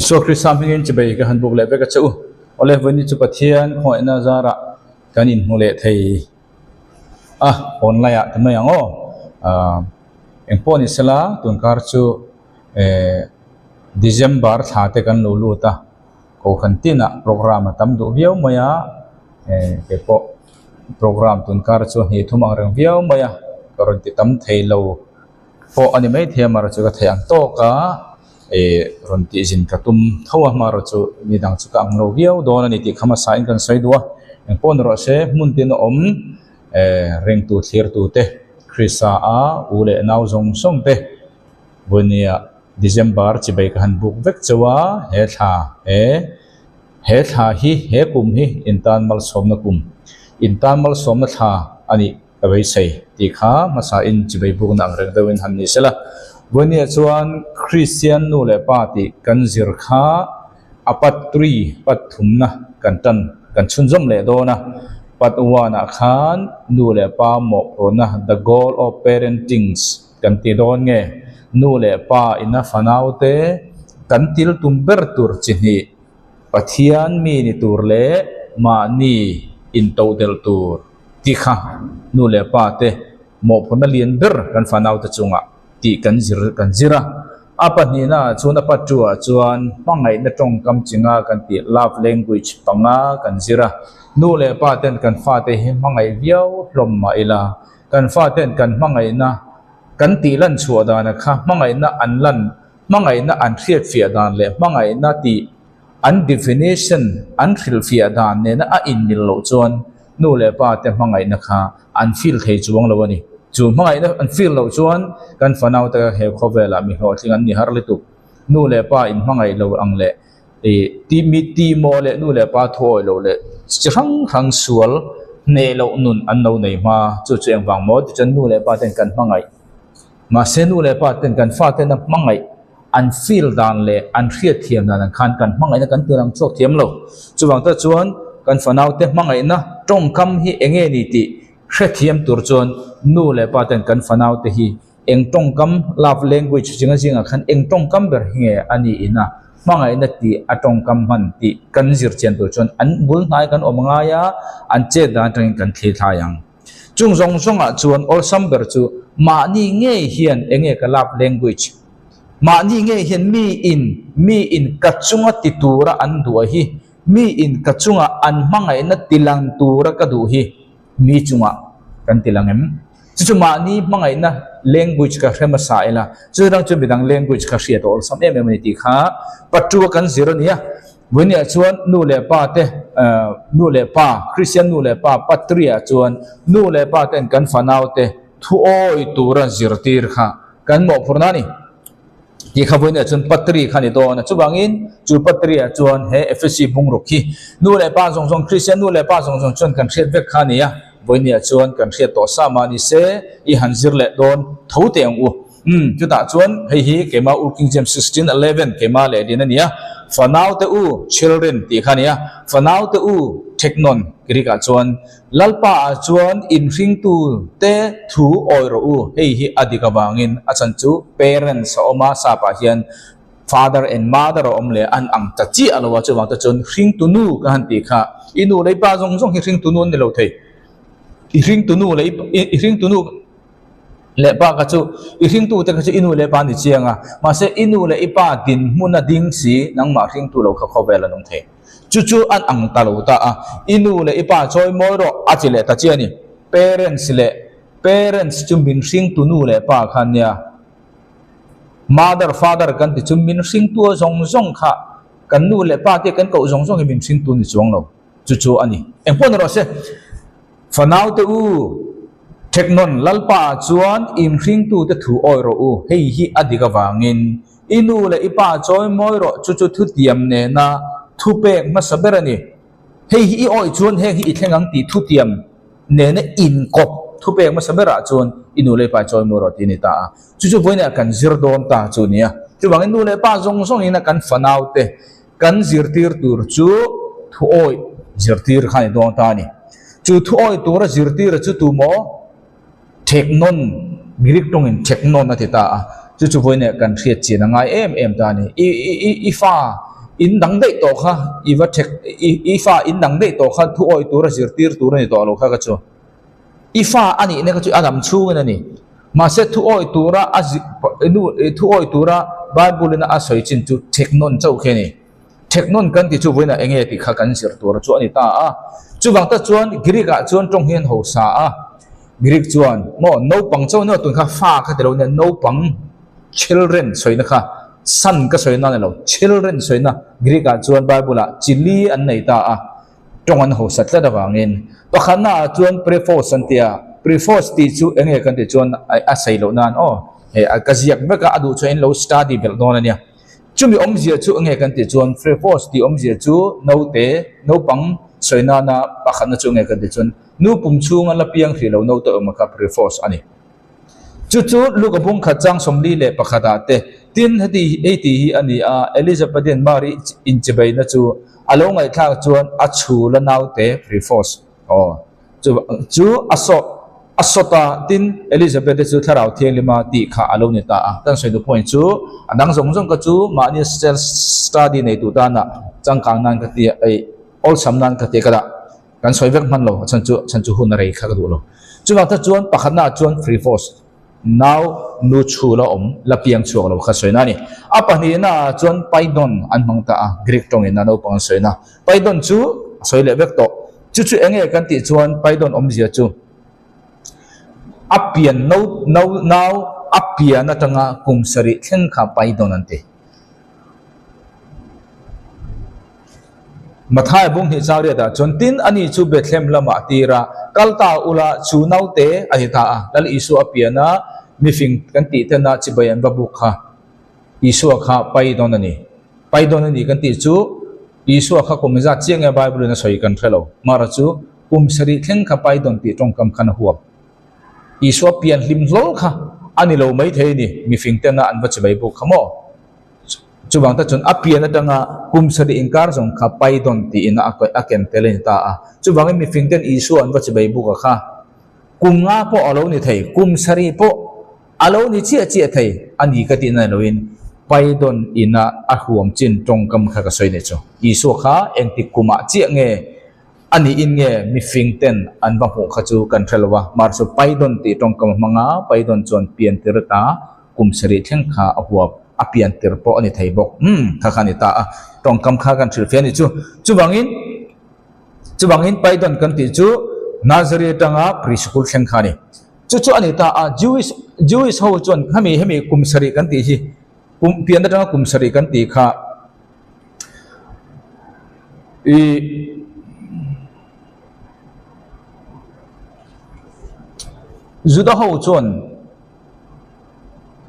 Isua Krista hmingin chibei ka han buk leh vek a che u. Awle vawiin chu Pathian khawngaihna zarah kan inhmu leh thei a, online ah ti mai ang aw. Ahh engpawh ni sela tunkar chu eh December thla te kan lo lut a, Kohhran tinah program a tam duh viau mai a, eh keipawh program tunkar chu a hnih thum ang reng viau mai a, ka rawn ti tam thei lo pawh a ni maithei a, amaherawhchu ka theih ang tawk a. Ih rawn tih zin ka tum tho a hmarawh chu mi dang chu ka ang lo viau dawn a ni tih kha hmasa in kan sawi duh a engpawh ni rawh se hmun tin a awm eh ringtu thlirtu te Krista a u leh nau zawng zawng te vawinia December chibei ka han buk vek chauh a he thla he he thla hi he kum hi intan malsawmna kum intan malsawmna thla a nih. Ka beisei tih kha hmasa in chibei bukna ang reng deuhin han ni sela. Vawinia chuan Kristian nu leh pa tih kan zir kha a pat three, pat thumna kan tan kan chhunzawm leh dawn a. Pat one ah khan nu leh pa mawhphurhna, the goal of parentings, kan ti dawn nge? Nu leh pa ina fanaute kan til tum ber tur chi hnih, Pathian mi ni tur leh mahni intodelh tur. Ti kha nu leh pa te mawhphurhna lian ber kan fanaute chungah tih kan zir kan zir a. A pahnihna ah chuan a patu ah chuan hmangaihna tawngkam chinga kan tih love language panga kan zir a. Nu leh pa ten kan fate hi hmangaih viau hlawm mah ila kan faten kan hmangaihna kan tih lan chhuah dana kha hmangaihna an lan hmangaihna an hriatfiah dan leh hmangaihna tih An definition, an hrilhfiah dan nena a inmil loh chuan nu leh pa te hmangaihna kha an feel thei chuang lo a ni. Chu hmangaihna an feel loh chuan kan fanau te he khawvelah mi hlawhtling an ni har lutuk. Nu leh pa in hmangaih lo ang leh ih ti mi ti maw leh nu leh pa thu awih loh leh chi hrang hrang sual hneh loh nun an lo nei hma. Chu chu engvang maw tichuan nu leh pa ten kan hmangaih. Mahse nu leh pa ten kan fa tena hmangaih an feel dan leh an hriat thiam dan ang khan kan hmangaihna kan tir ang chhuak thiam lo. Chuvang tak chuan kan fanaute hmangaihna tawngkam hi eng nge ni tih hrethiam tur chuan nu leh pa ten kan fanaute hi eng tawngkam love language zinga zingah khan eng tawngkam ber hi nge a nih ina hmangaihna tih a tawngkam hman tih kan zir chian tur chuan an bul hnai kan awm ngai a, an chet dan atangin kan thlir thlai ang. Chung zawng zawngah chuan awlsam ber chu mahni ngei hian enge ka love language? Mahni ngei hian mi in mi in ka chunga ti tura an duh hi, mi in ka chunga an hmangaihna tilang tura ka duh hi mi chungah kan ti lang em? Chu chu mahni hmangaihna language ka hre hmasa ila, chu dang chu midang language ka hriat a awlsam em em a ni tih kha patua kan zir a nia. Vawinia chuan nu leh pa te nu leh pa, Kristian nu leh pa Patria chuan nu leh pa ten kan fanau te thu awi tura zirtir kha kan mawhphurhna a ni. Tih kha vawinia chuan Patri kha a ni dawn a. Chuvangin chu Patria chuan he Ephesi bungruk hi nu leh pa zawng zawng, Kristian nu leh pa zawng zawng chuan kan hriat vek kha a ni a. Vawinia chuan kan hriat tawh sa mah ni se i han zir leh dawn tho teh ang u. Umm, chutah chuan hei hi keimah Ur King James 16:11 keimah leh din a ni a, Fanaute u, children, tih kha a ni a, Fanaute u, teknon, Greek ah chuan, Lalpa ah chuan inhringtu te thu awi rawh u, hei hi a dik avangin a chhan chu parents a awm a, sap ah hian father and mother a awm leh an ang ta chiah lo a, chuvang te chuan hringtu nu ka han tih kha i nu leh i pa zawng zawng hi hringtu nu an ni lo thei, i hringtu nu leh i hringtu nu. Leh pa kha chu i hringtu te kha chu i nu leh pa ni chiang a, mahse i nu leh i pa dinhmun a ding si nangmah hringtu lo kha khawvel an awm thei. Chu chu an ang ta lo ta a, i nu leh i pa chawi mawi rawh a ti leh ta chiah a ni. Parents leh parents chu min hringtu nu leh pa kha an nia. Mother father kan ti chu min hringtu a zawng zawng kha kan nu leh pa te kan koh zawng zawng hi min hringtu ni chuang lo. Chu chu a ni. Engpawh ni rawh se. Fanaute u, Theknawn Lalpa ah chuan inhringtute thu awi rawh u, hei hi a dik avangin i nu leh i pa chawi mawi rawh, chu chu thutiam nena thupek hmasa ber a ni. Hei hi i awi chuan heng hi i thleng ang tih thutiam nena inkawp thupek hmasa berah chuan i nu leh i pa chawi mawi rawh tih a ni ta a. Chu chu vawiinah kan zir dawn ta chu a ni a. Chuvangin nu leh pa zawng zawngin a kan fanaute Kan zirtir tur chu thuawi zirtir kha a ni dawn ta a ni. Chu thuawi tura zirtira chu tu maw? Theknawn, Greek tawngin theknawn a ti ta a. Chu chu vawiin kan hriat chian a ngai em em ta a ni. I, i, i, i fa, In dang daih tawh kha i va thek i i fa in dang daih tawh kha thu awih tura zirtir tur a ni tawh lo kha ka chu. I fa a nihna kha chu a dam chhungin a ni. Mahse thu awih tura a zi nu thu awih tura Bible in a sawi chin chu thek nawn chauh khi a ni. Thek nawn kan ti chu vawiinah eng nge tih kha kan zir tur chu a ni ta a. Chuvang tak chuan Greek ah chuan tawng hi an hausa a. Greek chuan maw naupang chauh nia tun kha fa kha ti lo nia naupang children sawina kha son ka sawina a ni lo children sawina Greek ah chuan Bible ah chi li an nei ta a. Tawng an hausa tlat avangin pakhatna ah chuan preface an ti a, preface tih chu eng nge kan tih chuan a sawi loh nan aw hei ka ziak vek a, a duh chuan in lo study belh dawn a nia. Chumi awmzia chu eng nge kan tih chuan preface tih awmzia chu naute naupang sawi nana pakhatna chu eng nge kan tih chuan nu pum chhunga la piang hrih lo naute awm kha preface a ni. Chu chu Luka bung khat chang 41 ah te, Tin, heti hei tih hi a ni a, Elizabethian Mary inchibeina chu a lo ngaihthlak chuan a chhul a naute Prifos, aw, chu chu a sawh a sawt a, tin, Elizabeth-i chu Thlarau Thianghlima tih kha a lo ni ta a. Kan sawi duh point chu a dang zawng zawng kha chu mahni self study neitu tana changkang nan ka ti a, ei awlsam nan ka ti a ka dah. Kan sawi vek hman lo, a chhan chu a chhan chu hun a rei kha ka duh lo. Chuvang tak chuan pakhatnaah chuan free force nau nu chhu la awm la piang chhuak lo kha sawina a ni. A pahnihnaah chuan Paidon an hmang ta a, Greek tawngin a naupang an sawina. Paidon chu a sawi leh vek tawh. Chu chu eng nge kan tih chuan Paidon awmzia chu a pian no no nau a pian atanga kum sarih thleng kha Paidon an ti. Mathai bung hnih chang riatah chuan tin ani chu Bethlehem lamah a tir a, kal ta ula chu naute a ni ta a, Lal Isua a pian a, mifing kan tih ten a chibai an va buk kha Isua kha pai dawn a ni. Pai dawn a ni kan tih chu Isua kha kum zat chiah nge Bible in a sawi kan hre lo. Mara chu kum sarih thleng kha pai dawn tih tawngkam khan a huap. Isua pian hlim hlawl kha a ni lo maithei a ni, mifing ten a an va chibai buk kha maw? Chuvang tak chuan a pian atanga kum sarih inkar zawng kha Paidon tiin a a ken tel a ni ta a. Chuvangin mifing ten Isua an va chibai buk a kha kum nga pawh a lo ni thei, kum sarih pawh a lo ni chiah chiah thei a ni ka tihna ni loin Paidon ina a huam chin tawngkam kha ka sawi nei chu. Isua kha engtik kumah chiah nge a niin nge mifing ten an va hmuh kha chu kan hre lo a, mahse Paidon tih tawngkam a hmang a, Paidon chuan pian tir ta kum sarih thleng kha a huap, a pian tir pawh a ni thei bawk. Umm, kha kha a ni ta a, tawngkam kha kan hrilh fe a ni chu. Chuvangin, chuvangin Paidon kan tih chu nursery atanga pre-school thleng kha a ni. Chu chu a ni ta a, Jewish, Jewish ho chuan hemi, hemi kum sarih kan tih hi, kum pian atanga kum sarih kan tih kha, I Juda ho chuan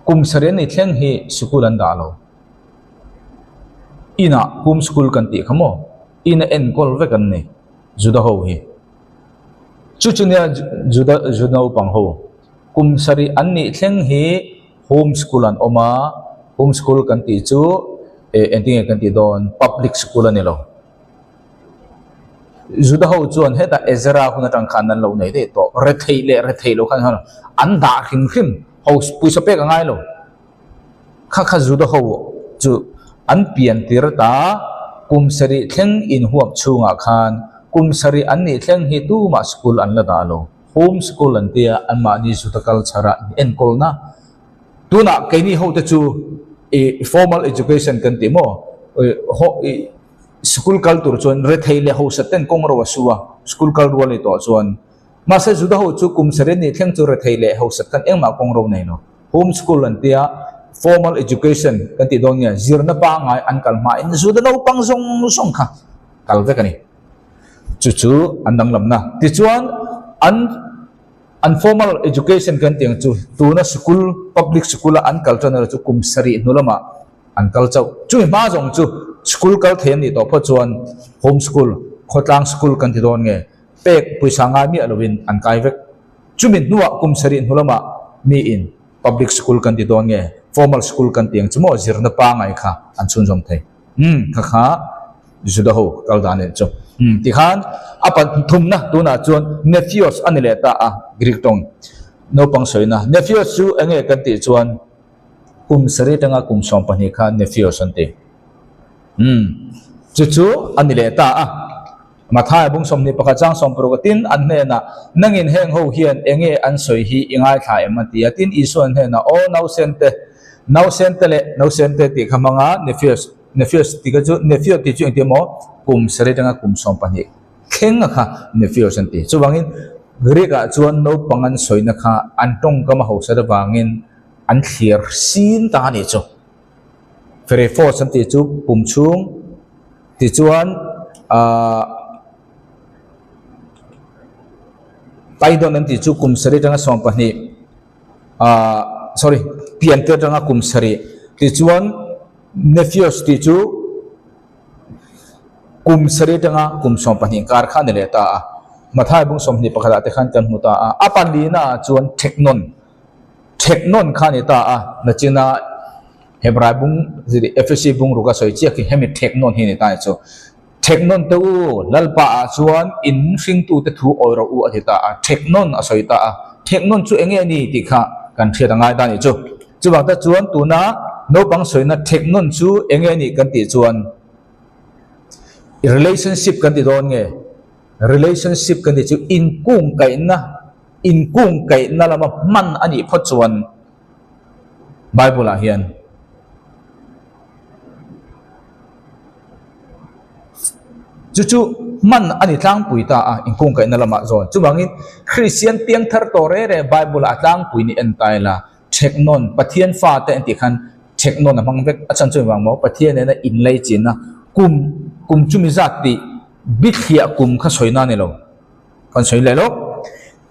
kum sarih ni thleng hi sikul an dah lo. Inah home school kan tih kha maw? Ina enkawl vek an ni Juda ho hi. Chu chu nia Juda Juda naupang ho kum sarih an nih thleng hi Home school an awm a, home school kan tih chu eh engtin nge kan tih dawn public school a ni lo. Juda ho chuan hetah Ezra hun atang khan an lo nei daih tawh, retheih leh retheih loh khan an dah hrim hrim, ho pawisa pek a ngai lo. Kha kha Juda ho chu an pian tir ta kum sarih thleng inhuap chhungah khan kum sarih an nih thleng hi tumah school an la dah lo. Home school an tia anmahni Juda culture a enkawlna. Tunah keini ho te chu i formal education kan tih maw i school kal tur chuan rethei leh hausa ten kawng ro a su a, school kal rual ni tawh chuan. Mahse Juda ho chu kum sarih ni thleng chu rethei leh hausa khan engmah kawng ro nei lo. Home school an tia formal education kan tih dawn nge zirna pangngai an kal hmain Juda naupang zawng zawng kha kal vek a ni. Chu chu an danglamna. Tichuan, an an formal education kan tih ang chu tuna sikul, public sikula an kal tan erawh chu kum sarih hnu lamah an kal chauh. Chumi hma zawng chu sikul kal thei an nih tawh phawt chuan home school, khawtlang sikul kan ti dawn nge, pek pawisa ngai miah lovin an kai vek. Chumi hnuah kum sarih hnu lamah miin public sikul kan ti dawn nge, formal sikul kan tih ang chu maw zirna pangngai kha an chhunzawm thei. Umm kha kha Juda ho kal dan leh chu. Umm tikhan a pathumna tunah chuan Nephios a ni leh ta a, Greek tawng naupang sawina. Nephios chu eng nge kan tih chuan kum sarih atanga kum 12 kha Nephios an ti. Umm, chu chu a ni leh ta a. Mathaia bung 21 chang 60 a tin an hnenah, Nangin heng ho hian enge an sawi hi i ngaithla em? a ti a. Tin, Isua an hnenah, Aw nausente, nausente leh nausente tih kha hmanga Nephios, Nephios tih kha chu, Nephio tih chu engtin maw? Kum sarih atanga kum 12 thleng a kha Nephios an ti. Chuvangin Greek ah chuan naupang an sawina kha an tawngkam a hausa avangin an thlir sin ta a nih chu. Ferefos an tih chu pum chhung tichuan ahh Python an tih chu kum sarih atanga 12 ahh sorry pian te atanga kum sarih tichuan Nephios tih chu kum sarih atanga kum 12 kar kha a ni leh ta a Mathai bung 21 ah te khan kan hmu ta a a palina ah chuan Theknon. Thek nawn kha a ni ta a, nachina Hebrai bung Efesi bung ruk a sawi chiah khi hemi thek nawn hi a ni ta a ni chu. Thek nawn te u, Lalpa ah chuan in hringtute thu awi rawh u a ti ta a, thek nawn a sawi ta a. Thek nawn chu enge a ni tih kha kan hriat a ngai ta a ni chu. Chuvang tak chuan tuna naupang sawina thek nawn chu enge a nih kan tih chuan relationship kan ti dawn nge? Relationship kan tih chu inkungkaihna Inkungkaihna lama hman a nih phawt chuan Bible-ah hian chu chu hman a ni tlangpui ta a, inkungkaihna lamah zawn. Chuvangin Kristian piangthar tawh reh reh Bible-ah a tlangpui ni en ta ila, Theknawn, Pathian fate an tih khan theknawn a hmang vek. A chhan chu engvang maw? Pathian nena inlaichinna kum, kum chumi zat tih bithliah kum kha sawina a ni lo. Kan sawi leh lawk.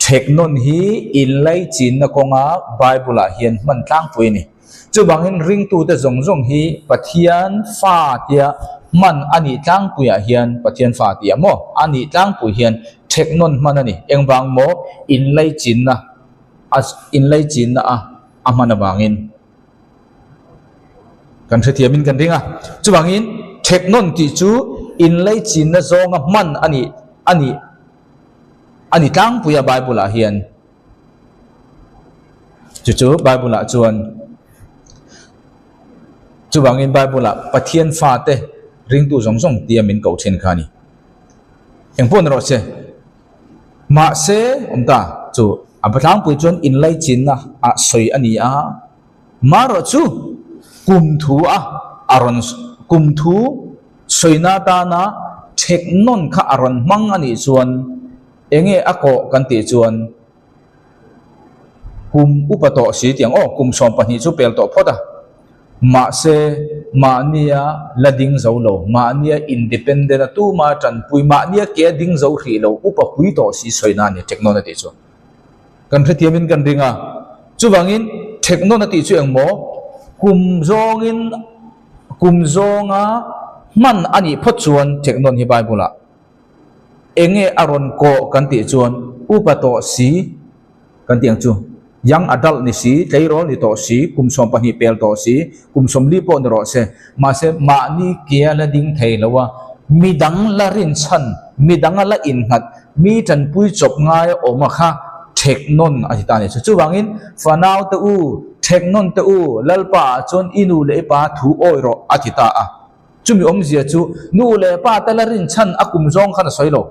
Theknawn hi inlaichinna kawnga Bible-ah hian hman tlangpui a ni. Chuvangin ringtute zawng zawng hi Pathian fa tia hman a nih tlangpuiah hian Pathian fa tia maw a nih tlangpui hian theknawn hman a ni. Engvang maw inlaichinna a inlaichinna a a hman avangin kan hrethiamin kan ring a. Chuvangin theknawn tih chu inlaichinna zawnga hman a nih a nih a ni tlangpui a Bible ah hian. Chu chu Bible ah chuan chuvangin Bible ah Pathian fate ringtu zawng zawng tia min koh thin kha a ni. Engpawh ni rawh se. Mahse awm ta chu a tlangpui chuan inlaichinna ah sawi a ni a. Marawh chu kum thu a a rawn kum thu sawina atana thek nawn kha a rawn hmang a nih chuan enge a kawh kan tih chuan kum upa tawh si tiang aw kum 12 chu pel tawh phawt a mahse mahnia la ding zo lo mahnia independent a tuma tanpui mahnia ke a ding zo hrih lo upa pui tawh si sawina a ni thek nawn a tih chuan. Kan hrethiamin kan ring a, chuvangin theknawn a tih chu engmaw kum zawngin kum zawnga hman a nih phawt chuan theknawn hi Bible ah enge a rawn kawh kan tih chuan upa tawh si kan tih ang chu, young adult ni si, tleirawl ni tawh si, kum 12 pel tawh si, kum 40 pawh ni rawh se, mahse mahni ke a la ding thei lo a, midang la rinchhan, midang a la innghat Mi tanpui chawp ngai a awm a kha thek nawn a ti ta a ni. Chu chuvangin fanau te u, thek nawn te u, Lalpa ah chuan i nu leh i pa thu awi rawh a ti ta a. Chumi awmzia chu nu leh pa te la rinchhan a kum zawng khan a sawi lo.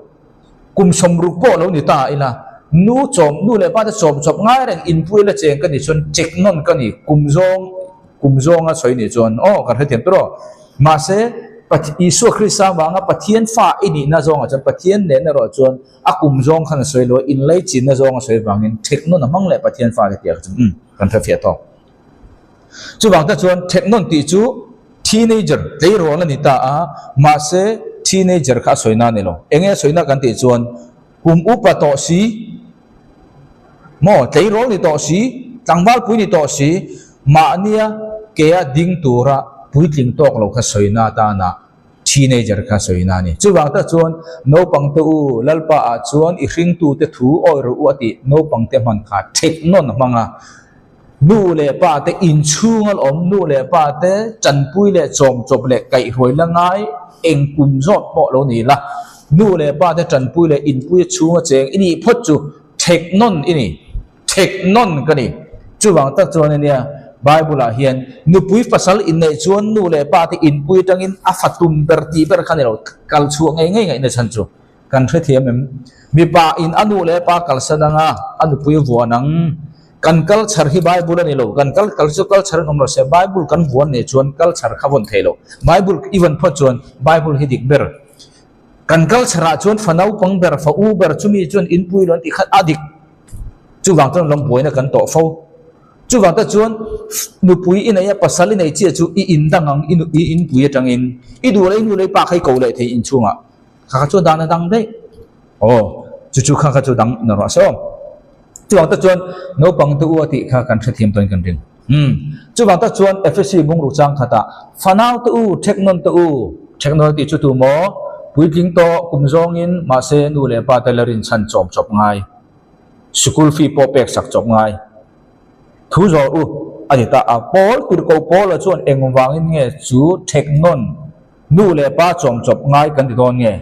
Kum 60 pawh lo ni ta ila, nu chawm, nu leh pa te chawm chawp ngai reng inpui la cheng ka ni chuan chek nawn ka ni kum zawng, kum zawnga sawi ni chuan aw kan hrethiam tur aw. Mahse, Isua Krista avanga Pathian fa i nihna zawngah chuan Pathian nen erawh chuan a kum zawng khan a sawi lo a, inlaichinna zawng a sawi avangin theknawn a hmang leh Pathian fa te tih ah kha chuan umm kan hrefiah tawk. Chuvang te chuan theknawn tih chu teenager, tleirawl a ni ta a, mahse teenager kha a sawina a ni lo. Enge a sawina kan tih chuan kum upa tawh si, Maw, tleirawl ni tawh si, tlangval pui ni tawh si, mahnia kea ding tura puitling tawk lo kha sawina atana teenager kha sawina a ni. Chuvang tak chuan naupang te u, Lalpa ah chuan i hringtute thu awi rawh u a tih naupang te hman kha thek nawn a hmang a. Nu leh pa te inchhung a awm, nu leh pa te tanpui leh chawm chawp leh kaihhruai la ngai eng kum zawt pawh lo ni la, nu leh pa te tanpui leh inpui a chhung a cheng i nih phawt chu thek nawn i ni, thek nawn ka ni. Chuvang tak chuan ania Bible ah hian nupui pasal inneih chuan nu leh pa te inpui atangin a fa tum ber tih ber kha ni lo, kal chhuah ngei ngei ngaihna chhan chu kan hrethiam em? Mipa in a nu leh pa kalsan anga a nupui vuan ang. Kan culture hi Bible a ni lo, kan kal kal chu culture in awm lo se, Bible kan vuan nih chuan culture kha vawn thei lo. Bible i vawn phawt chuan Bible hi dik ber. Kan culture ah chuan fa naupang ber, fa u ber chumi chuan inpui lo an tih kha a dik. Chuvang chuan lam buaina kan tawh fo. Chuvang te chuan nupui i nei a, pasal i nei chiah chu i indang ang, i i inpui atangin i duh leh i nu leh i pa kha i ko leh thei inchhungah. Kha kha chu dan a dang daih. Aw, chu chu kha kha chu dang na rawh se aw. Chuvang te chuan naupang te u a tih kha kan hrethiam tawn kan ring. Umm. Chuvang te chuan Efesi bungruk chang khatah fanau te u, theknawn te u, theknawn a tih chu tu maw? Puitling tawh kum zawngin mahse nu leh pa te la rinchhan chawm chawp ngai. Sikul fee pawh pek sak chawp ngai. Thu zawh u a ni ta a. Paul tirhkoh Paula chuan engvangin nge chu theknawn nu leh pa chawm chawp ngai kan ti dawn nge?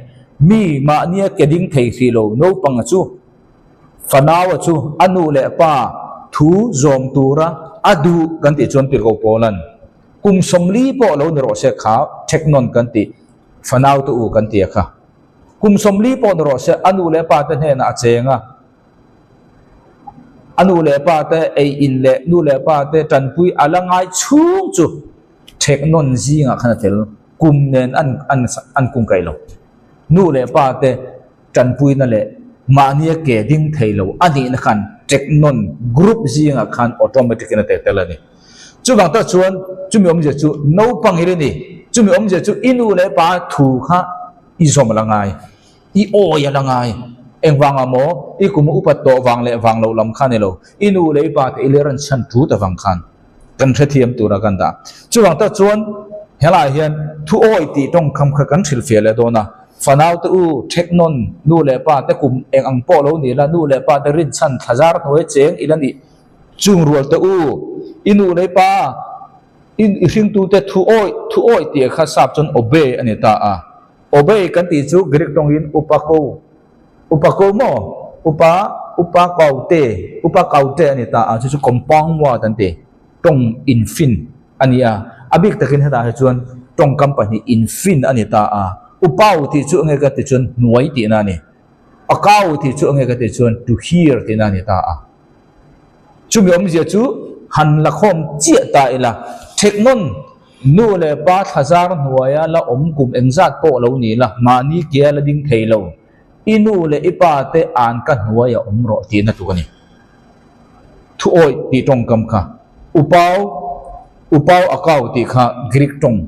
Mi mahnia ke ding thei hrih lo naupanga chu fanaua chu a nu leh pa thu zawm tura a duh kan tih chuan tirhkoh Paula'n kum 40 pawh lo ni rawh se kha theknawn kan tih fanau te u kan ti a kha. Kum 40 pawh ni rawh se, a nu leh pa te hnenah a cheng a. A nu leh pa te ei in leh nu leh pa te tanpui a la ngai chhung chu theknawn zingah khan a tel. Kum nen an an an kung kaih lo. Nu leh pa te tanpuina leh mahnia ke ding thei lo a nihna khan theknawn group zingah khan automatic in a tel tel a ni. Chuvang tak chuan chumi awmzia chu naupang hi le ni. Chumi awmzia chu i nu leh pa thu kha i zawm a la ngai, i awi a la ngai. Engvangah maw i kum upat tawh vang leh vang loh lam kha ni lo, i nu leh i pa te i ler an chhan tut avang khan kan hrethiam tura kan dah. Chuvang tak chuan helaiah hian thu awi tih tawngkam kha kan hrilhfiah leh dawn a, fanau te u theknawn nu leh pa te kum eng ang pawh lo ni la, nu leh pa te rinchhan thlazar hnuai cheng ila nih Chung rual te u, i nu leh pa, i i hringtute thu awih, thu awih tih kha sap chuan obey a ni ta a. Obey kan tih chu Greek tawngin upako, upako maw? Upa, upa kaute, upa kaute a ni ta a, chu chu compound word an ti, tawng infin a ni a. A bik takin hetah hi chuan tawngkam pahnih infin a ni ta a. Upau tih chu enge ka ti chuan hnuai tihna a ni. Akau tih chu enge ka ti chuan to hear tihna a ni ta a. Chumi awmzia chu han la khawm chiah ta ila, theknawn nu leh pa thlazar hnuaia la awm kum engzat pawh lo ni la, mahni kia la ding thei lo, i nu leh i pa te an ka hnuaia awm rawh tihna tluk a ni. Thu awih tih tawngkam kha Upau, Upau Akau tih kha Greek tawng,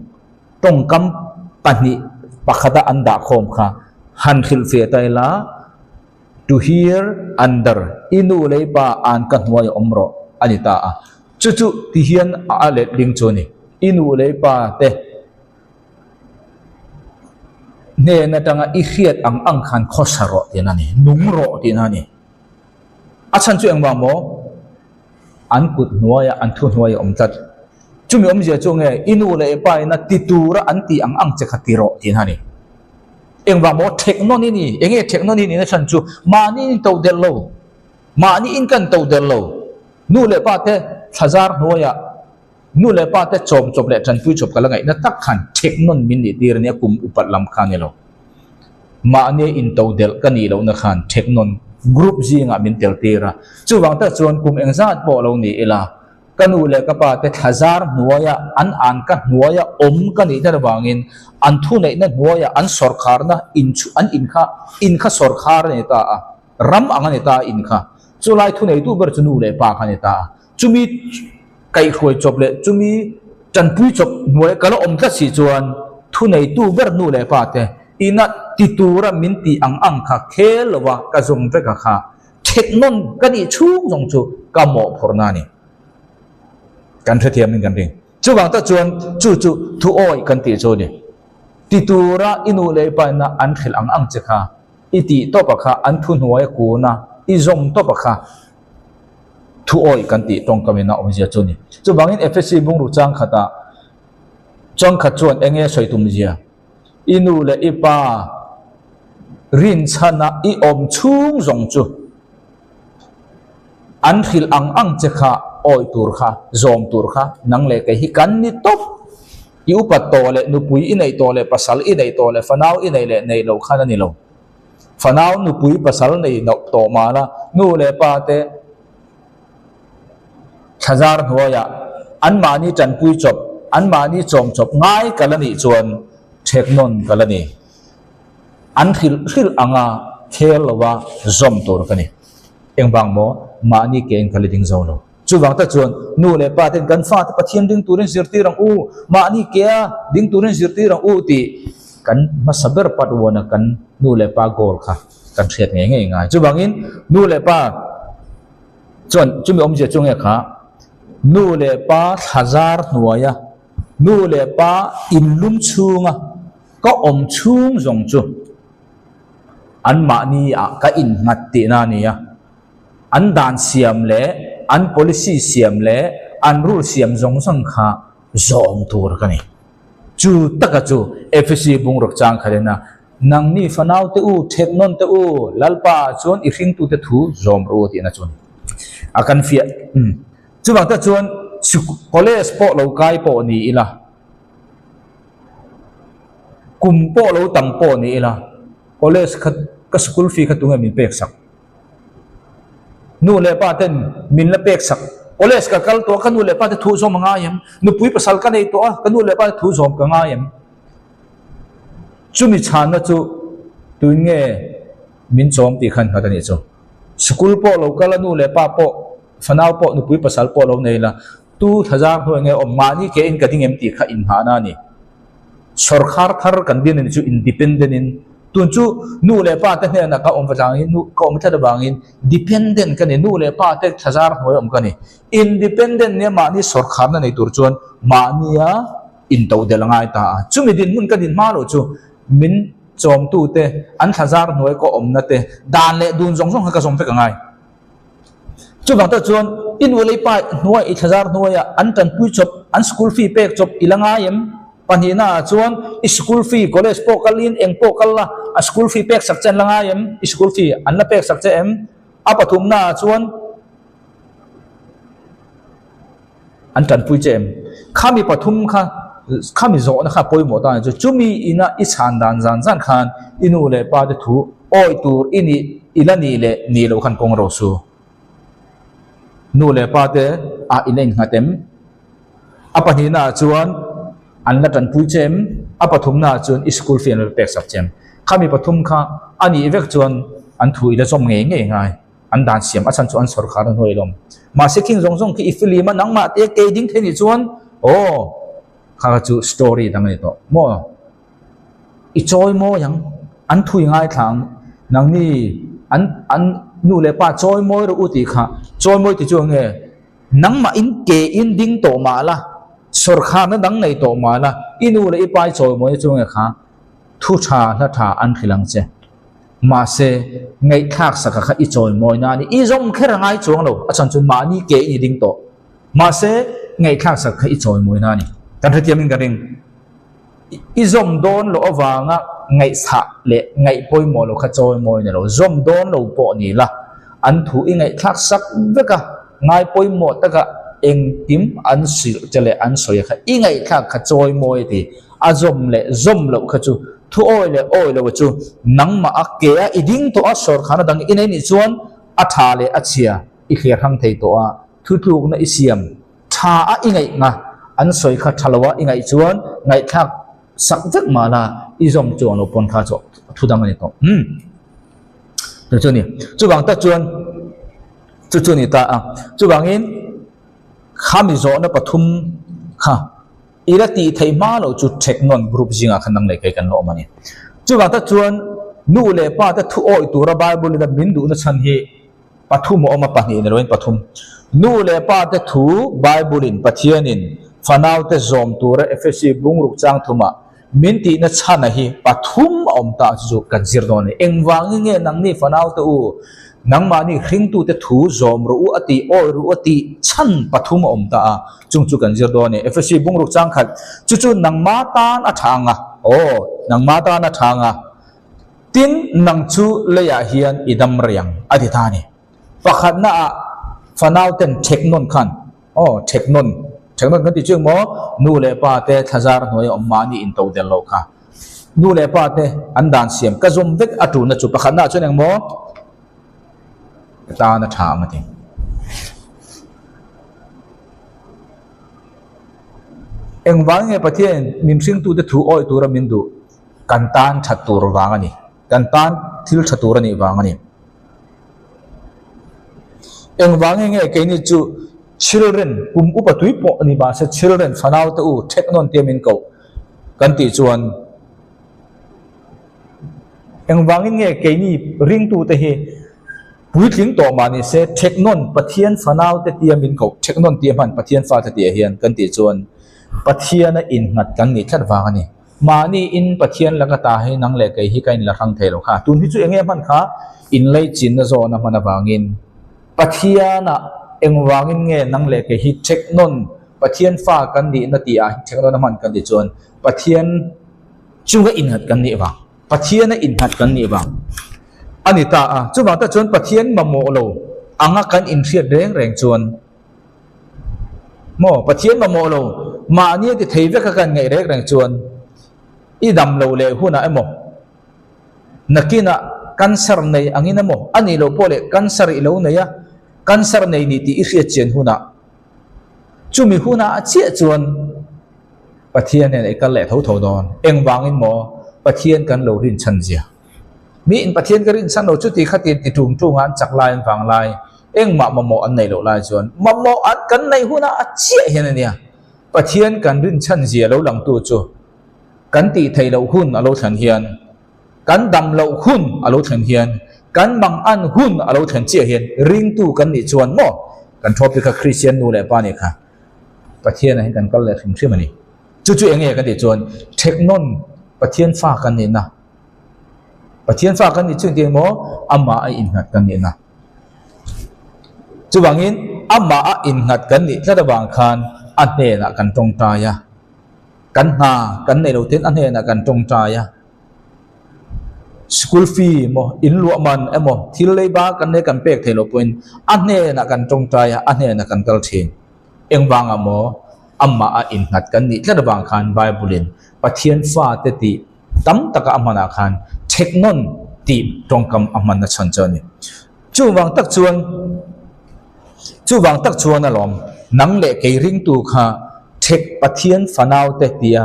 tawngkam pahnih pakhata an dah khawm kha han hrilhfiah ta ila, To hear under, i nu leh i pa an ka hnuai awm rawh a ni ta a. Chu chu ti hian a let ding chu a ni. I nu leh i pa te hnen atanga i hriat ang ang khan khawsa rawh tihna a ni, nung rawh tihna a ni. A chhan chu engvang maw? An kut hnuaia an thu hnuai a awm tlat. Chumi awmzia chu nge i nu leh i pa ina ti tura an tih ang ang che kha ti rawh tihna a ni. Engvang maw thek nawn i ni? Enge thek nawn i nihna chhan chu mahni in to der lo, mahni in kan to der lo. Nu leh pa te thlazar hnuaiah nu leh pa te chawm chawp leh tanpui chawp ka la ngaihna tak khan thek nawn min nih tir a nia kum upat lam kha a ni lo. Mahni in to delh ka nih lohna khan thek nawn group zingah min tel tir a. Chuvang tak chuan kum engzat pawh lo ni ila Ka nu leh ka pa te thlazar hnuaia an an ka hnuaia awm ka nih der vangin an thuneihna hnuaia an sawrkharna in chu an in kha in kha sawrkhar a ni ta a, ram ang a ni ta a in kha. Chulai thuneitu ber chu nu leh pa kha a ni ta a. Chumi kaihhruai chawp leh chumi tanpui chawp hnuaia ka la awm tlat si chuan thuneitu ber nu leh pa te ina ti tura min tih ang ang kha khel lova ka zawm vek a kha. Theknawn ka nih chhung zawng chu ka mawhphurhna a ni. Kan hrethiam in kan ring. Chuvang tak chuan chu chu thu awih kan tih chu a ni. Ti tura i nu leh i pa ina an hrilh ang ang che kha, i tih tawp a kha, an thu hnuai a kun a, i zawm tawp a kha thu awih kan tih tawngkam ina awmzia chu a ni. Chuvangin Efesi bungruk chang khatah changkhat chuan eng nge sawi tumzia? I nu leh i pa rinchhana i awm chhung zawng chu an hrilh ang ang che kha awih tur kha, zawm tur kha nang leh kei hi kan ni tawp. I upat tawh leh nupui i neih tawh leh pasal i neih tawh leh fanau i neih leh neih loh khan a ni lo. Fanau nupui pasal nei loh tawh mahla nu leh pa te thlazar hnuaiah anmahni tanpui chawp, anmahni chawm chawp ngai ka la nih chuan thek nawn ka la ni. An hrilh hrilh anga khel lova zawm tur ka ni. Engvang maw? Mahni ke in ka la ding zo lo. Chuvang tak chuan nu leh pa ten kan fate Pathian ding turin zirtir ang u, mahni kea ding turin zirtir ang u tih kan hmasa ber part one a kan nu leh pa goal kha kan hriat ngei ngei ngai. Chuvangin nu leh pa chuan chumi awmzia chu nge kha nu leh pa thlazar hnuaia nu leh pa inlum chhunga ka awm chhung zawng chu anmahni ah ka innghat tihna a ni a. An dan siam leh an policy siam leh an rule siam zawng zawng kha zawm tur ka ni. Chu taka chu FEC bungruk chang khat in a, Nangni fanau te u, thek nawn te u, Lalpa ah chuan i hringtute thu zawm rawh u tihna chu a ni. A kan fiah. Chuvang tak chuan college pawh lo kai pawh ni ila, kum pawh lo tam pawh ni ila, college kha ka school fee kha tunge min pek sak? Nu leh pa ten min la pek sak. College ka kal tawh a, ka nu leh pa te thu zawm a ngai em? Nupui pasal ka nei tawh a, ka nu leh pa te thu zawm ka ngai em? Chumi chhanna chu tuin nge min chawm tih khan nghat a nih chu. School pawh lo kal a, nu leh pa pawh, fanau pawh, nupui pasal pawh lo nei la, tu thlazar hnuai nge awm mahni ke in ka ding em tih kha inngahna a ni. Sawrkhar thar kan din a ni chu independent in tun chu nu leh pa te hnenah ka awm vangin nu ka awm tlat avangin dependent ka ni nu leh pa te thlazar hnuai awm ka ni. Independent nia mahni sawrkharna nei tur chuan mahnia intodelh a ngai ta a. Chumi dinhmun ka din hma loh chu min chawmtu te an thlazar hnuai ka awmna te dan leh dun zawng zawng kha ka zawm vek a ngai. Chuvang tak chuan i nu leh i pa hnuai i thlazar hnuaiah an tanpui chawp, an school fee pek chawp i la ngai em? Pahnihna ah chuan i school fee college pawh kalin eng pawh kal la a school fee pek sak che an la ngai em? I school fee an la pek sak che em? A pathumna ah chuan an tanpui che em? Khami pathum kha khami zawhna kha pawimawh ta chu chumi ina i chhan dan zan zan khan i nu leh pa te thu awi tur i nih i la nih leh nih loh khan kawng ro su. Nu leh pa te ah i la innghat em? A pahnihna ah chuan an la tanpui che em? A pathumna ah chuan i school fee an la pek sak che em? Khami pathum kha a nih vek chuan an thu i la zawm ngei ngei ngai. An dan siam a chhan chu an sawrkhar a hnuai lawm. Mahse khing zawng zawng khi i film a nangmah te kei ding thei nih chuan aw kha kha chu story dang a ni tawh maw i chawi mawi ang an thui ngaithla ang nangni an an nu leh pa chawi mawi rawh u tih kha chawi mawi ti chu enge nangmah in ke in ding tawh mah la sawrkhar na dang nei tawh mah la i nu leh i pa i chawi mawi chu enge kha thu tha hla tha an hrilh ang che. Mahse, ngaihthlak saka kha i chawimawina a ni. I zawm kher a ngai chuang lo, a chhan chu mahni ke in i ding tawh. Mahse, ngaihthlak sak kha i chawimawina a ni. Kan hrethiamin ka ring. I zawm dawn loh avanga ngaihchhah leh ngaih pawimawh loh kha chawimawi ni lo. Zawm dawn lo pawh ni la, an thu i ngaihthlak sak vek a, ngai pawimawh taka engkim an hrilh che leh an sawi kha i ngaihthlak kha chawimawi a ti. A zawm leh zawm loh kha chu thu awi leh awi lo chu nangmah a ke a i ding tawh a sawrkhana dang i nei nih chuan a tha leh a chhia i thlir hrang thei tawh a, thutlukna i siam tha a i ngaih nga an sawi kha tha lo a i ngaih chuan ngaihthlak sak vek mah la i zawm chuang lo pawn kha chu thu dang a ni tawh. Umm chu chu a ni. Chuvang tak chuan chu chu a ni ta a. Chuvangin khami zawhna pathum kha. I la tih theih hma loh chu Theknawn group zingah khan nang leh kei kan la awm a ni. Chuvang tak chuan nu leh pa te thu awih tura Bible in a min duhna chhan hi pathum a awm a, pahnih ni loin pathum. Nu leh pa te thu Bible in Pathian in fanau te zawm tura Efesi bungruk chang thumah min tihna chhan a hi pathum a awm ta chu chu kan zir dawn a ni. Engvangin nge nangni fanau te u nangmahni hringtute thu zawm rawh u a tih, awih rawh u a tih chhan pathum a awm ta a. Chung chu kan zir dawn e. Efesi bungruk changkhat, Chu chu nangma tan a tha ang a. Aw, nangma tan a tha ang a. Tin, nang chu leiah hian i dam rei ang, a ti ta a ni. Pakhatnaah fanau ten thek nawn khan. Aw, theknawn, theknawn kan tih chu eng maw? Nu leh pa te thlazar hnuaia awm mahni into del loh kha. Nu leh pa te an dan siam ka zawm vek a tulna chu pakhatnaah chuan eng maw? Ka tan a tha ang a ti. Engvang nge Pathianin min hringtute thu awih tura min duh? Kan tan that tur vang a ni. Kan tan thil tha tur a nih vang a ni. Engvang nge keini chu children kum upa tui pawh a ni mahse children fanau te u thek nawn tia min koh kan tih chuan engvangin nge keini ringtute hi puitling tawh mah ni se thek nawn Pathian fanau te tia min koh thek nawn tia hman Pathian fate tih hian kan tih chuan Pathiana innghat kan nih tlat vang a ni. Mahni in Pathian laka ta hi nang leh kei hi ka inla hrang thei lo kha. Tun hi chu enge hman kha inlei chinna zawhna hman avangin Pathianah engvangin nge nang leh kei hi theknawn Pathian fa kan nihna tih ah theknawn a hman kan tih chuan Pathian chunga innghat kan nih vang Pathiana innghat kan nih vang a ni ta a. Chuvang tak chuan Pathian mamawh lo anga kan inhriat reng reng chuan Maw, Pathian mamawh lo, mahni a ti thei vek a kan ngaih rek reng chuan i dam lo leh hunah emaw, nakinah cancer nei angin emaw, a nih loh pawh leh cancer i lo nei a, cancer nei ni tih i hriat chian hunah, chumi hunah chiah chuan Pathian nen i kal leh tho tho dawn. Engvangin maw Pathian kan lo rinchhan zia? Mi in Pathian ka rinchhan lo chuti khatin ti tum tung a an chak lai an vang lai engmah mamawh an neih loh lai chuan mamawh an kan neih hunah a chiah hian a nia. Pathian kan rinchhan zia lo langtu chu kan tih theih loh hun a lo thlen hian kan dam loh hun a lo thlen hian kan mang an hun a lo thlen chiah hian ringtu kan nih chuan maw kan thawpi kha Kristian nu leh pa nih kha Pathian ah hian kan kal leh hrim hrim a ni. Chu chu enge kan tih chuan theknawn Pathian fa kan nihna Pathian fa kan nih chu engtin emaw amah a innghat kan nihna. Chuvangin amah a innghat kan nih tlat avang khan a hnenah kan tawngtai a, kan hna kan neih loh ten a hnenah kan tawngtai a. School fee emaw, in luah man emaw, thil leiba kan nei kan pek theih loh pawhin a hnenah kan tawngtai a, a hnenah kan kal thin. Engvangah maw amah a innghat kan nih tlat avang khan Bible-in Pathian fate tih tam taka a hmanah khan theknawn tih tawngkam a hmanna chhan chu a ni. Chuvang tak chuan chuvang tak chuan alawm nang leh kei ringtu kha thek Pathian fanaute tia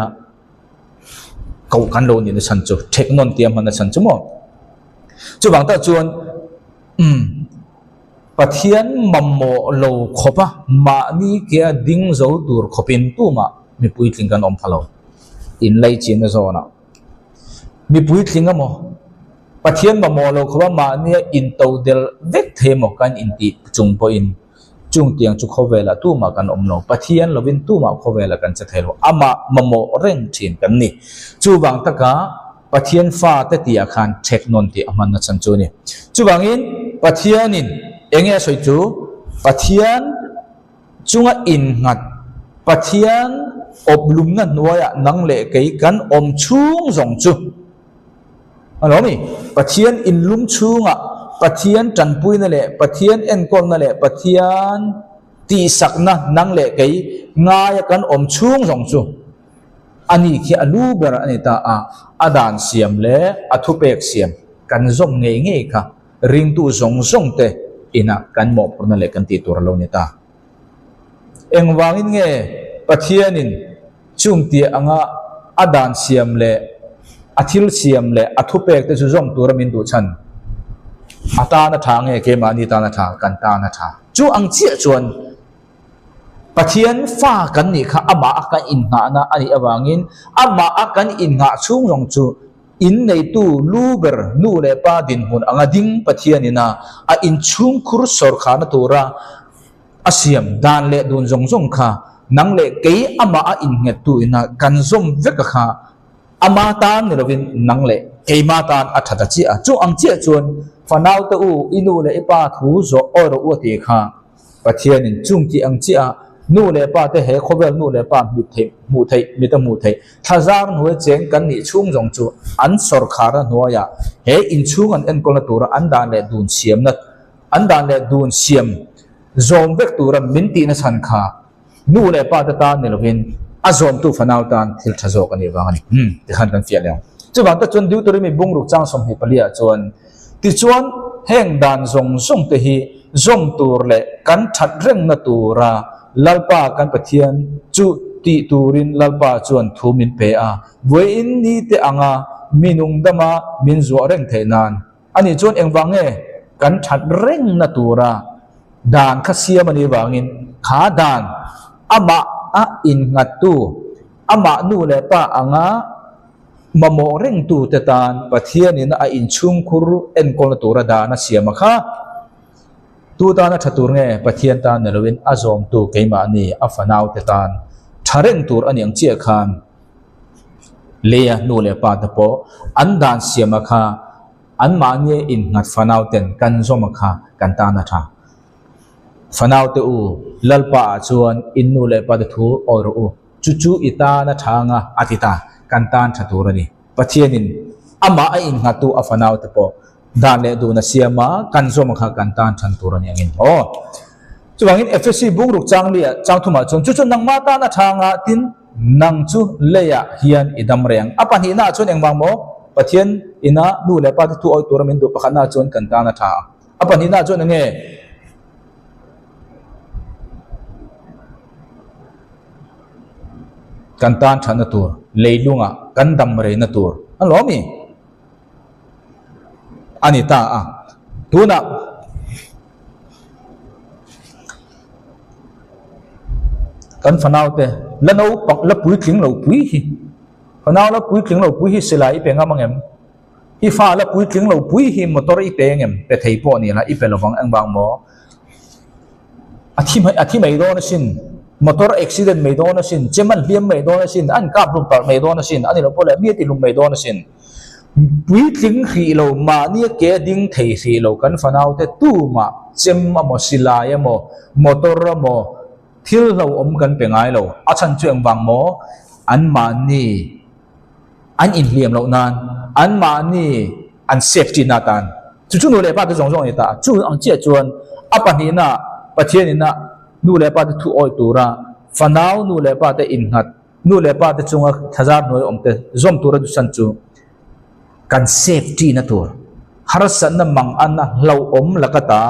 koh kan lo nihna chhan chu theknawn tia hmanna chhan chu maw. Chuvang tak chuan umm Pathian mamawh lo khawpa mahni kea ding zo tur khawpin tumah mipui tling kan awm pha lo. Inlaichinna zawnah mipui tling emaw, Pathian mamawh lo khawpa mahnia intodel vek thei emaw kan intih chung pawhin chung tiang chu khawvelah tumah kan awm lo. Pathian lovin tumah khawvelah kan che thei lo. Amah mamawh reng thin kan ni. Chuvang taka Pathian fate tihah khan theknawn tih a hmanna chhan chu a ni. Chuvangin Pathianin enge a sawi chu Pathian chunga innghat Pathian awplumna hnuaiah nang leh kei kan awm chhung zawng chu a lo ni. Pathian inlum chhungah Pathian tanpuina leh Pathian enkawlna leh Pathian tihsakna nang leh kei ngaia kan awm chhung zawng chu a ni khi a lu ber a ni ta a, a dan siam leh a thupek siam kan zawm ngei ngei kha ringtu zawng zawng te inah kan mawhphurhna leh kan tih tur a lo ni ta. Engvangin nge Pathianin chung tih anga a dan siam leh a thil siam leh a thupek te chu zawm tura min duh chhan? A tan a tha nge keimahni tan a tha? Kan tan a tha. Chu ang chiah chuan Pathian fa kan nih kha amah a kan innghahna a nih avangin amah a kan innghah chhung zawng chu Inneitu lu ber nu leh pa dinhmun anga ding Pathianin a a inchhungkhur sawrkharna tura a siam dan leh dun zawng zawng kha nang leh kei amah a innghettu ina kan zawm vek a kha ama tan ni lovin nang leh keima tan a tha ta chiah a. Chu ang chiah chuan fanaute u i nu leh i pa thu zawh awi rawh u a tih kha Pathianin chung tih ang chiah a nu leh pa te he khawvel nu leh pa hmit theih hmuh theih mit a hmuh theih thlazar hnuai cheng kan nih chhung zawng chu an sawrkharna hnuaiah he inchhung an enkawlna tura an dan leh dun siamna an dan leh dun siam zawm vek tura min tihna chhan kha nu leh pa te tan ni lovin a zawmtu fanau tan thil tha zawk a nih vang a ni. Umm, tikhan kan fiah leh ang. Chuvang tak chuan Deuteronomy bungruk chang 24 ah chuan, Tichuan, heng dan zawng zawng te hi zawm tur leh kan that rengna tura Lalpa kan Pathian chu tih turin Lalpa chuan thu min pe a, vawiin ni te anga mi nungdama min zuah reng theih nan. Ani chuan engvang nge kan that rengna tura dan kha siam a nih vangin kha dan amah a innghattu, amah nu leh pa anga mamawh rengtute tan Pathianin a inchhungkhur enkawlna tura dan a siam a kha. Tu tana tha tur nge Pathian tan ni loin a zawmtu keimahni a fanaute tan tha reng tur a ni ang chiah khan leia nu leh pa te pawh an dan siam a kha anmahni innghat fanauten kan zawm a kha kan tan a tha. Fanaute u, Lalpa ah chuan in nu leh pa te thu awi rawh u, chu chu i tan a tha anga a ti ta, kan tan tha tur a ni. Pathianin amah a innghattu a fanaute pawh dan leh dun a siam a, kan zawm kha kan tan than tur a ni angin aw. Chuvangin Efesi bungruk chang liah chang thumah chuan chu chu nangmah tan a tha anga tin nang chu leiah hian i dam reng. A pahnihnaah chuan engvang maw? Pathian ina nu leh pa te thu awih tura min duh pakhatnaah chuan kan tan a tha a. A pahnihnaah chuan enge? Kan tan thatna tur, leilungah kan dam reina tur a lawm i. A ni ta a. Tunah kan fanaute la naupang la puitling lo pui hi fanau la puitling lo pui hi silai i pe ngam ang em? I fa la puitling lo pui hi motor i pe ngem? Pe thei pawh ni la i pe lovang engvang maw? A thi mai a thi mai dawn asin, motor accident mai dawn asin, chem an hliam mai dawn asin, an kap hlum palh mai dawn asin, a ni lo pawh leh mi a ti hlum mai dawn asin. Puitling hrih lo, mahni a ke a ding thei hrih lo kan fanaute tumah chem amaw, silai amaw, motor amaw thil hlauhawm kan pe ngai lo. A chhan chu engvang maw? Anmahni an inhliam loh nan, anmahni an safety na atan. Chu chu nu leh pa te zawng zawng a ni ta a. Chu ang chiah chuan a pahnihna Pathian ina nu leh pa te thu awih tura fanau nu leh pa te innghat, nu leh pa te chunga thlazar hnuai awm te zawm tura duhsan chu kan safety na tur, harsatna manganna hlauhawm laka ta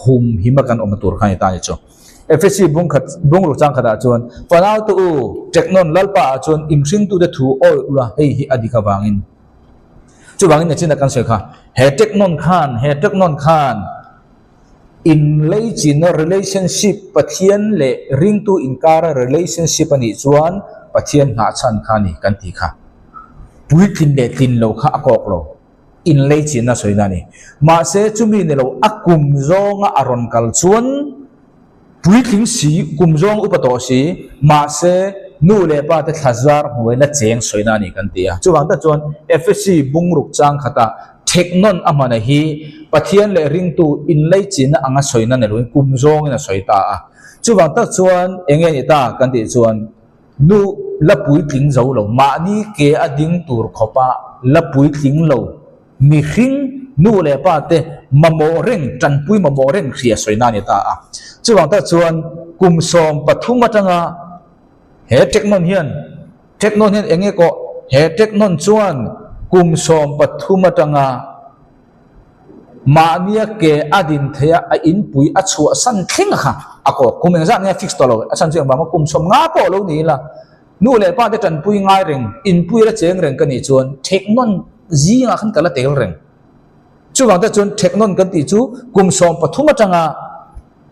hum hima kan awmna tur kha a ni ta a ni chu. Efesi bungkhat bungruk chang khatah chuan fanau te u Teknon Lalpa ah chuan inhringtute thu awih ula hei hi a dik avangin Chuvangin nachina kan sawi kha, he teknawn khan, he teknawn khan inleichina relationship, Pathian leh ringtu inkara relationship a nih chuan Pathian nghahchhan kha a ni kan tih kha. Puitlin leh tlin lo kha a kawk lo, inleichina sawina a ni. Mahse chumi ni lo a kum zawnga a rawn kal chuan, Puitling si, kum zawng upa tawh si, mahse nu leh pa te thla zar hnuai la cheng sawina a ni kan ti a. Chuvang tak chuan Efesi bungruk chang khata thek nawn a hmana hi Pathian leh ringtu inleichina anga sawina ni loin kum zawngin a sawi ta a. Chuvang tak chuan enge ni ta kan tih chuan nu la puitling zo lo, mahni ke a ding tur khawpa la puitling lo, Mihring nu leh pa te mamawh reng, tanpui mamawh reng hria sawina a ni ta a. Chuvang tak chuan kum 13 atanga he teknawn hian, teknawn hian eng nge kawh, he teknawn chuan kum 13 atanga mahnia ke a din theih a, a inpui a chhuahsan thleng kha a kawh. Kum engzat nge a fix tawh lo, a chhan chu engvanga kum 50 pawh lo ni ila, Nu leh pa te tanpui ngai reng, inpui la cheng reng ka nih chuan theknawn zingah khan ka la tel reng. Chuvang te chuan theknawn kan tih chu kum 13 atanga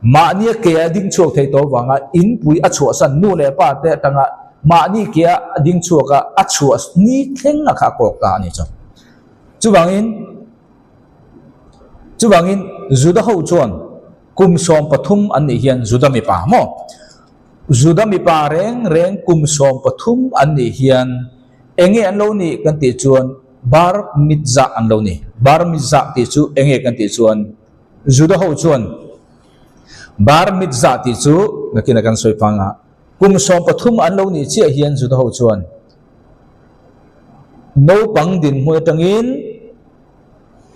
mahnia ke a ding chhuak thei tawh vanga inpui a chhuahsan nu leh pa te atanga mahni ke a ding chhuak a, a chhuah ni thleng a kha a kawk ta a ni chu. Chuvangin chuvangin Juda ho chuan kum 13 an nih hian Juda mipa maw? Juda mipa reng reng kum 13 an nih hian enge an lo nih kan tih chuan bar mitzah an lo ni. Bar mitzah tih chu enge kan tih chuan Juda ho chuan bar mitzah tih chu nakina kan sawi panga kum 13 an lo nih chiah hian Juda ho chuan naupang dinhmun atangin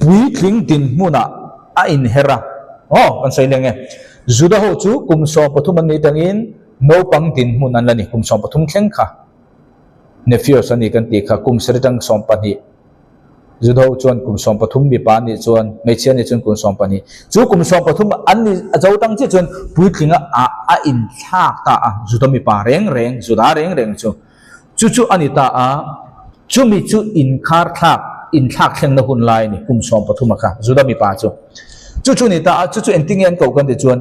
puitling dinhmunah a inher a. Aw, kan sawi leng e. Juda ho chu kum 13 an nih tangin naupang dinhmun an la ni, kum 13 thleng kha Nephios a ni kan tih kha, kum sarih tang 12. Juda ho chuan kum 13 mipa an nih chuan, hmeichhia an nih chuan kum 12. Chu kum 13 an nih a zo tang chiah chuan puitlinga ah a inthlak ta a, Juda mipa reng reng, Juda reng reng chu. Chu chu a ni ta a, chumi chu inkhar thlak, inthlak thlengna hun lai a ni, kum 13 a kha, Juda mipa chu. Chu chu a ni ta a, chu chu engtin nge an koh kan tih chuan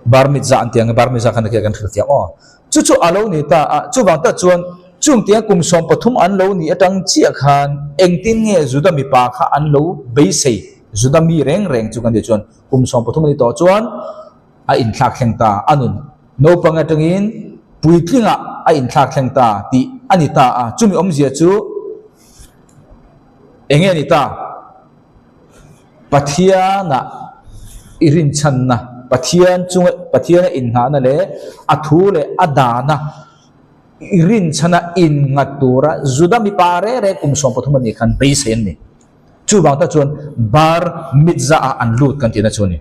Bar mitzvah an ti ang e, bar mitzvah khan kan hrilh thiam aw. Chu chu a lo ni ta a, chuvang tak chuan chung tia kum 13 an lo nih atang chiah khan engtin nge Juda mipa kha an lo beisei, Juda mi reng reng chu kan tih chuan kum 13 a ni tawh chuan a inthlak thleng ta, a nun naupang atangin puitlingah a inthlak thleng ta tih a ni ta a, chumi awmzia chu enge a ni ta? Pathiana i rinchhanna, Pathian chunga Pathiana inngahna leh a thu leh a dana i rinchhana innghat tura Juda mipa reng reng kum 13 a nih khan beisei an ni. Chuvang tak chuan bar mitzvah ah an lut kan tihna chu a ni.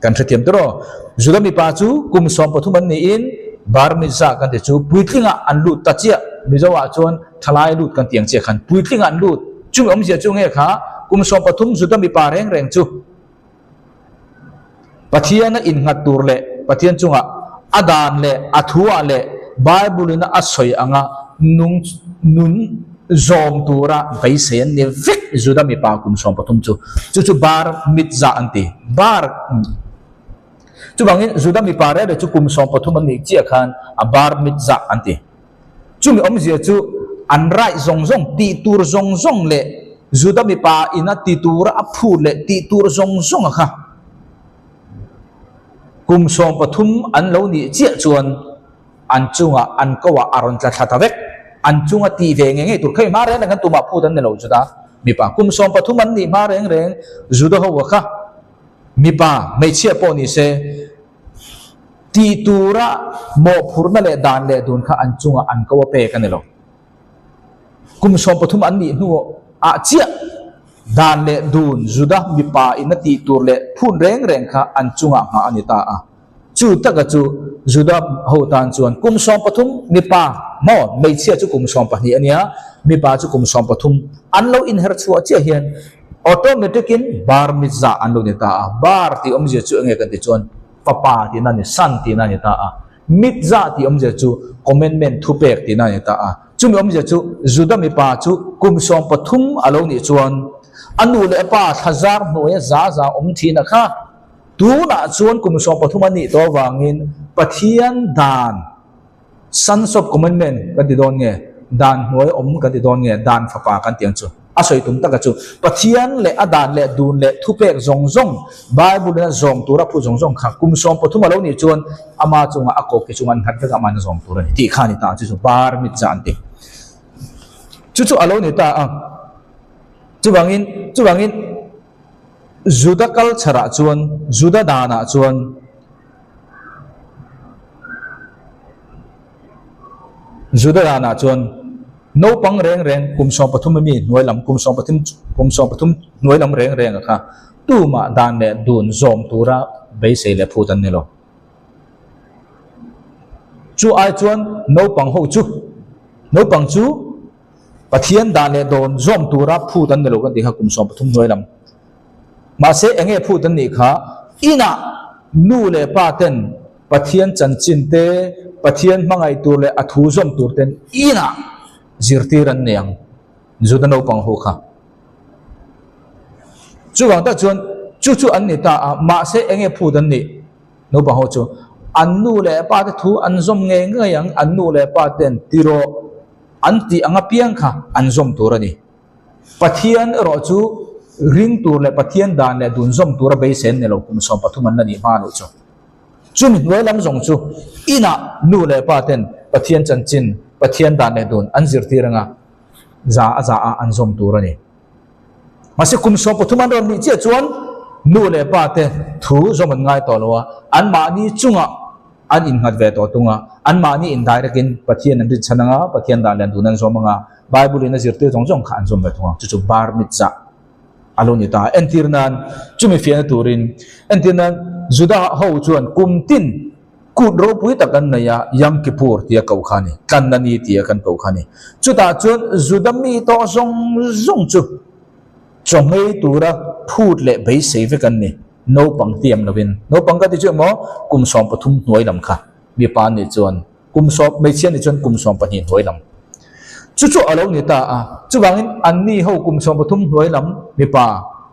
Kan hrethiam tur aw. Juda mipa chu kum 13 an niin bar mitzvah kan tih chu puitlingah an lut ta chiah. Mizo ah chuan thalai lut kan tih ang chiah khan puitlingah an lut. Chumi awmzia chu nge kha kum 13 Juda mipa reng reng chu Pathiana innghat tur leh Pathian chungah a dan leh a thuah leh Bible in a sawi anga nung nun zawm tura beisei an ni vek Juda mipa kum 13 chu. Chu chu bar mitzvah an ti. Bar chuvangin Juda mipa reng reng chu kum 13 an nih chiah khan a bar mitzvah an ti. Chumi awmzia chu an raih zawng zawng tih tur zawng zawng leh Juda mipa ina ti tura a phut leh tih tur zawng zawng a kha kum 13 an lo nih chiah chuan an chungah an koah a rawn tla thla ta vek. An chunga tih ve nge nge tur kha i hma reng reng kan tumah phut an ni lo Juda mipa kum 13 an nih hma reng reng Juda ho a kha mipa hmeichhia pawh ni se tih tura mawhphurhna leh dan leh dun kha an chungah an ko a pek a ni lo. Kum 13 an nih hnu ah chiah dan leh dun Juda mipa in a tih tur leh phun reng reng kha an chungah nghah a ni ta a. Chu taka chu Juda ho tan chuan kum 13 mipa maw hmeichhia chu kum 12 a nia, mipa chu kum 13 an lo inher chhuah chiah hian automatic in bar mitzvah an lo ni ta a. Bar tih awmzia chu enge kan tih chuan fapa tihna a ni, son tihna a ni ta a. Mitzvah tih awmzia chu commandment thupek tihna a ni ta a. Chumi awmzia chu Juda mipa chu kum 13 a lo nih chuan a nu leh a pa thlazar hnuaia za za awm thin a kha. Tunah chuan kum 13 a nih tawh avangin Pathian dan Sons of Commandment kan ti dawn nge, dan hnuai awm kan ti dawn nge, dan fapa kan ti ang chu. A sawi tum taka chu Pathian leh a dan leh dun leh thupek zawng zawng Bible in a zawm tura phu zawng zawng kha kum 13 a lo nih chuan ama chungah a kawki chunga an nghat vek a amahin a zawm tur a ni tih kha a ni ta chu chu bar mitzvah an ti. Chu chu a lo ni ta a. Chuvangin chuvangin Juda culture ah chuan Juda danah chuan Juda danah chuan naupang reng reng kum 13 ami hnuai lam kum 13 kum 13 hnuai lam reng reng a kha tumah dan leh dun zawm tura beisei leh phut an ni lo. Chu ai chuan naupang ho chu naupang chu Pathian dan leh dawn zawm tura phut an ni lo kan tih kha kum 13 hnuai lam. Mahse enge phut an nih kha inah nu leh pa ten Pathian chanchin te Pathian hmangaih tur leh a thu zawm tur ten inah zirtir an nei ang Juda naupang ho kha. Chuvang tak chuan chu chu an ni ta a, mahse enge phut an nih naupang ho chu an nu leh pa te thu an zawm ngei ngei ang, an nu leh pa ten tiraw an tih anga piang kha an zawm tur a ni. Pathian erawh chu ring tur leh Pathian dan leh dun zawm tura beisei an ni lo kum 13 an la nih hma loh chu. Chumi hnuai lam zawng chu inah nu leh pa ten Pathian chanchin, Pathian dan leh dun an zirtir anga za a za a an zawm tur a ni. Mahse kum 13 an rawn nih chiah chuan nu leh pa te thu zawm an ngai tawh lo a, an mahni chungah an innghat ve tawh tung a, an mahni indirect in Pathian an rinchhan anga, Pathian dan leh dun an zawm anga, Bible in a zirtir zawng zawng kha an zawm ve thung ang. Chu chu bar mitzvah A lo ni ta. Entir nan, chumi fiahna turin, entir nan, Juda ho chuan kum tin kut ropui tak an nei a, Yam Kippur tia koh kha a ni, Tlanna Ni tia kan koh kha a ni. Chutah chuan Juda mi tawh zawng zawng chu chaw nghei tura phut leh beisei vek an ni, naupang tiam lovin. Naupang ka ti chu emaw kum 13 hnuai lam kha mipa an nih chuan Kum sawm, hmeichhia nih chuan kum 12 hnuai lam. Chu chu a lo ni ta a. Chuvangin anni ho kum 13 hnuai lam mipa,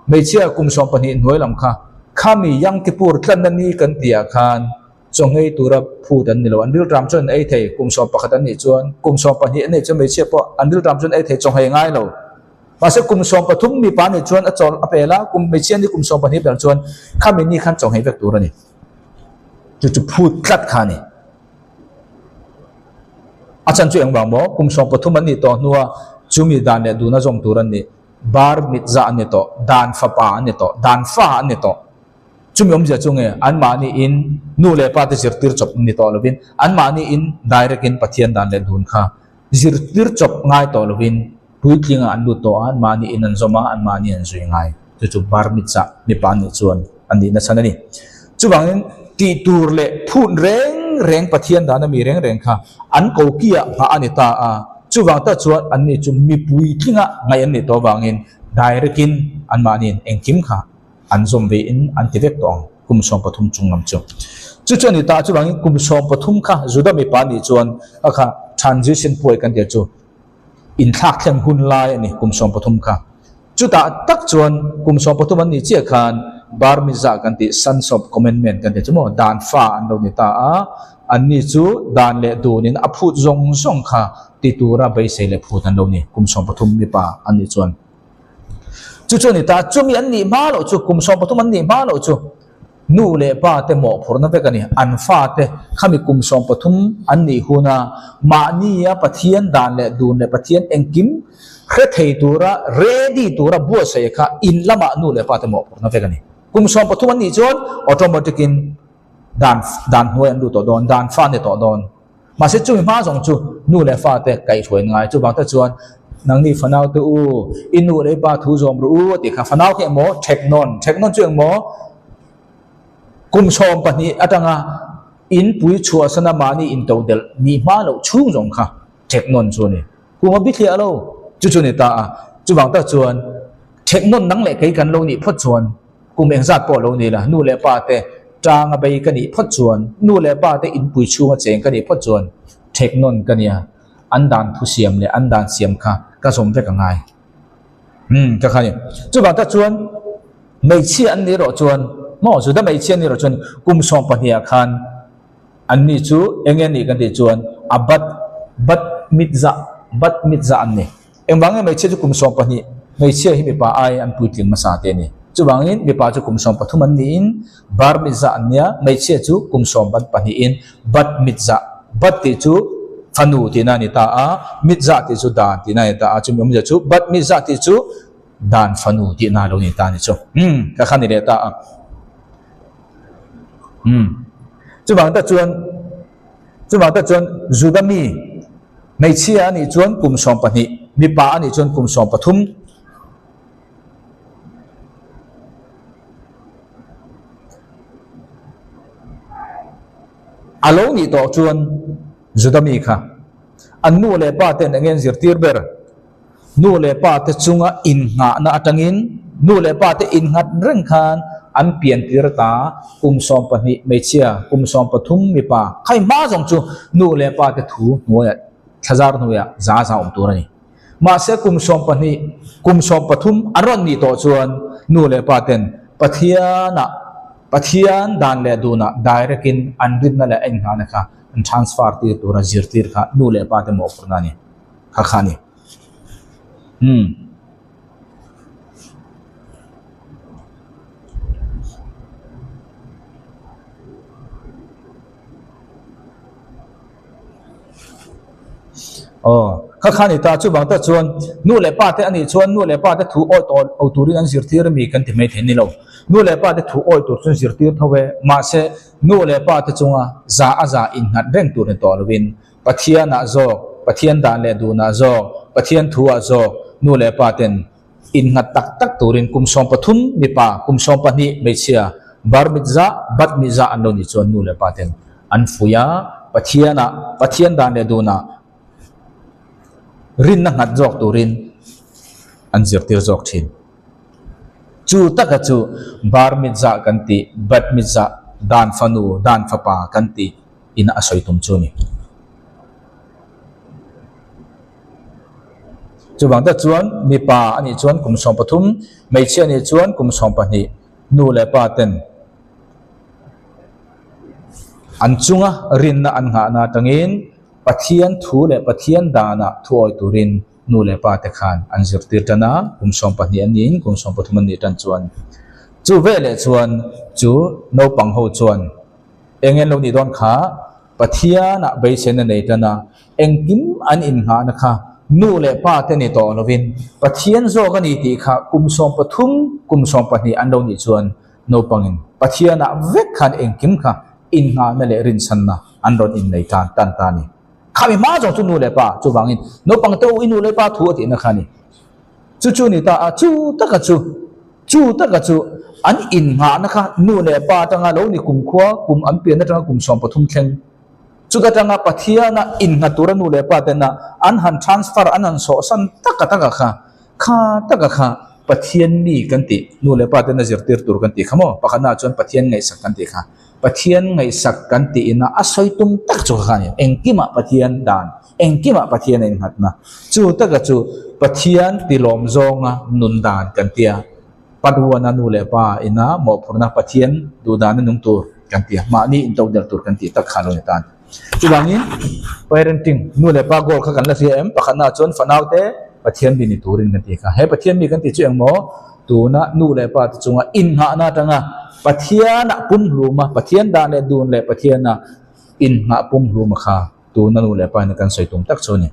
hmeichhia kum 12 hnuai lam kha khami Yam Kippur tlanna ni kan tihah khan chawnghei tura phut an ni lo. An rilṭam chuan an ei thei, kum 11 an nih chuan, kum 12 an nih chuan hmeichhia pawh an rilṭam chuan an ei thei, chawnghei ngai lo. Mahse kum 13 mipa nih chuan a chawl a pel a, kum hmeichhia nih kum 12 pel chuan khami ni khan chawnghei vek tur a ni. Chu chu phut tlat kha a ni. A chan chu engvang maw? Kum 13 an nih tawh hnua chumi dan leh duna zawm tur an nih. Bar mit zah an ni tawh, dan fapa an ni tawh, dan fa an ni tawh. Chumi awmzia chu nge anmahni in nu leh pa te zirtir chawp ni tawh lovin anmahni in direct in Pathian dan leh dun kha zirtir chawp ngai tawh lovin puitlinga an lut tawh a, anmahni in an zawm a, anmahni an zui ngai. Chu chu bar mit zah mipa an nih chuan an nihna chhan a ni. Chuvangin tih tur leh phut reng reng Pathian dana mi reng reng kha an kokiah nghah a ni ta a, chuvang tak chuan anni chu mipui tlinga ngaih an nih tawh avangin direct in anmahniin engkim kha an zawm ve in an ti vek tawh ang kum 13 chung lam chu. Chu chu a ni ta a, chuvangin kum 13 kha Juda mipa nih chuan a kha transition puai kan tih chu inthlak thleng hun lai a ni kum 13 kha. Chutah tak chuan kum 13 an nih chiah khan Bar Mitzvah kan tih Sons of Commandment kan tih chu maw dan fa an lo ni ta a, anni chu dan leh dunin a phut zawng zawng kha ti tura beisei leh phut an lo ni kum 13 mipa an nih chuan. Chu chu a ni ta, chumi an nih hma loh chu kum 13 an nih hma loh chu Nu leh pa te mawhphurhna vek a ni. An fate khami kum 13 an nih huna mahnia Pathian dan leh dun leh Pathian engkim hre thei tura ready tura buatsaih kha in lamah nu leh pa te mawhphurhna vek a ni. Kum 13 an nih chuan automatic in dan dan hnuai an lut tawh dawn, dan fa an ni tawh dawn. Mahse chumi hma zawng chu nu leh fate kaihhruai ngai. Chuvang te chuan nangni fanau te u, i nu leh i pa thu zawm rawh u a tih kha. Fanau khi engmaw? Thek nawn. Thek nawn chu engmaw? Kum 12 atanga inpui chhuahsana mahni intodelh nih hma loh chhung zawng kha thek nawn chu a ni. Kum a bithliah lo. Chu chu a ni ta a. Chuvang tak chuan thek nawn nang leh kei kan lo nih phawt chuan Kum engzat pawh lo ni la, nu leh pa te tang a bei ka nih phawt chuan, nu leh pa te inpui chhunga cheng ka nih phawt chuan thek nawn ka nia, an dan thu siam leh an dan siam kha ka zawm vek a ngai. Umm ka kha ni. Chuvang tak chuan hmeichhia an nih erawh chuan, maw Juda hmeichhia an nih erawh chuan kum 12 ah khan anni chu eng nge nih kan tih chuan a bat bat mit zah bat mit zah an ni. Engvang nge hmeichhia chu kum 12, hmeichhia hi mipa ai an puitling hmasa te a ni. Chuvangin mipa chu kum 13 an niin bar mit zah an nia, hmeichhia chu kum 12 in bat mit zah, bat tih chu fanu tihna a ni ta a, mit zah tih chu dan tihna a ni ta a, chumi awmzia chu bat mit zah tih chu dan fanu tihna a lo ni ta a ni chu. Umm ka kha ni leh ta a. Umm chuvang tak chuan chuvang tak chuan Juda mi Hmeichhia a nih chuan kum 12, mipa a nih chuan kum 13. A lo nih tawh chuan Juda mi kha an nu leh pa ten eng nge an zirtir ber? Nu leh pa te chunga innghahna atangin nu leh pa te innghat reng khan an piantir ta kum 12 hmeichhia, kum 13 mipa khai hma zawng chu nu leh pa te thu hnuaiah thlazar hnuaiah za za awm tur a ni. Mahse kum 12, kum 13 an rawn nih tawh chuan nu leh pa ten Pathianah, Pathian dan leh dunah direct in an rinna leh a innghahna kha an transfer tir tura zirtir kha nu leh pa te mawhphurhna a ni. Kha kha a ni. Umm. Aw, kha kha ni ta chuvang tak chuan nu leh pa te anih chuan nu leh pa te thu awi tawh lo turin an zirtir ami kan ti mai thei ni lo. Nu leh pa te thu awi tur chuan zirtir tho e, mahse nu leh pa te chunga za a za innghat reng tur ni tawh lovin Pathianah zawk, Pathian dan leh dunah zawk, Pathian thuah zawk nu leh pa ten. innghat tak tak turin kum 13 mipa, kum 12 hmeichhia, bar mitzah, bat mitzah an lo nih chuan nu leh pa ten an fuih a, Pathianah, Pathian dan leh dunah rinna nghat zawk turin an zirtir zawk thin. Chu taka chu bar mitzah kan tih, bat mitzah, dan fanu, dan fapa kan tih ina a sawi tum chu a ni. Chuvang tak chuan mipa a nih chuan kum 13, hmeichhia a nih chuan kum 12 nu leh pa ten an chunga rinna an nghahna atangin Pathian thu leh Pathian danah thuawi turin nu leh pa te khan an zirtir tan a, kum 12 an niin kum 13 an nih tan chuan chu veleh chuan chu naupang ho chuan eng en lo nih dawn kha Pathianah beiseina nei tan a, engkim an innghahna kha nu leh pa te ni tawh lovin Pathian zawk a ni tih kha kum 13, kum 12 an lo nih chuan naupangin Pathianah vek khan engkim kha innghahna leh rinchhanna an rawn innei tan tan ta a ni. Khami hma zawng chu nu leh pa chuvangin naupang te u i nu leh pa thu a tihna kha a ni. Chu chu ni ta a, chu taka chu, chu taka chu an innghahna kha nu leh pa atanga lo ni kumkhua kum an pian atanga kum 13 thleng. Chuta tanga Pathiana innghat tura nu leh pa tena an han transfer an han sawhsan taka taka kha, kha taka kha Pathian mi kan tih, nu leh pa tena zirtir tur kan tih kha maw? Pakhatnaah chuan Pathian ngaihsak kan tih kha. Pathian ngaihsak kan tih ina a sawi tum tak chu kha kha a ni. Engkimah Pathian dan, engkimah Pathian a innghatna. Chu taka chu Pathian tilawm zawnga nun dan kan ti a. Pathuana nu leh pa ina mawhphurhna Pathian duhdana nung tur kan ti a, mahni into der tur kan tih tak kha lo ni tan. Chuvangin parenting, nu leh pa goal kha kan la hria em? Pakhatnaah chuan fanaute Pathian mi ni turin kan ti kha. He Pathian mi kan tih chu engmaw? Tuna nu leh pa te chunga innghahna atanga Pathianah pumhluma, Pathian dan leh dun leh Pathiana innghah pumhluma kha tuna nu leh pa ina kan sawi tum tak chu a ni.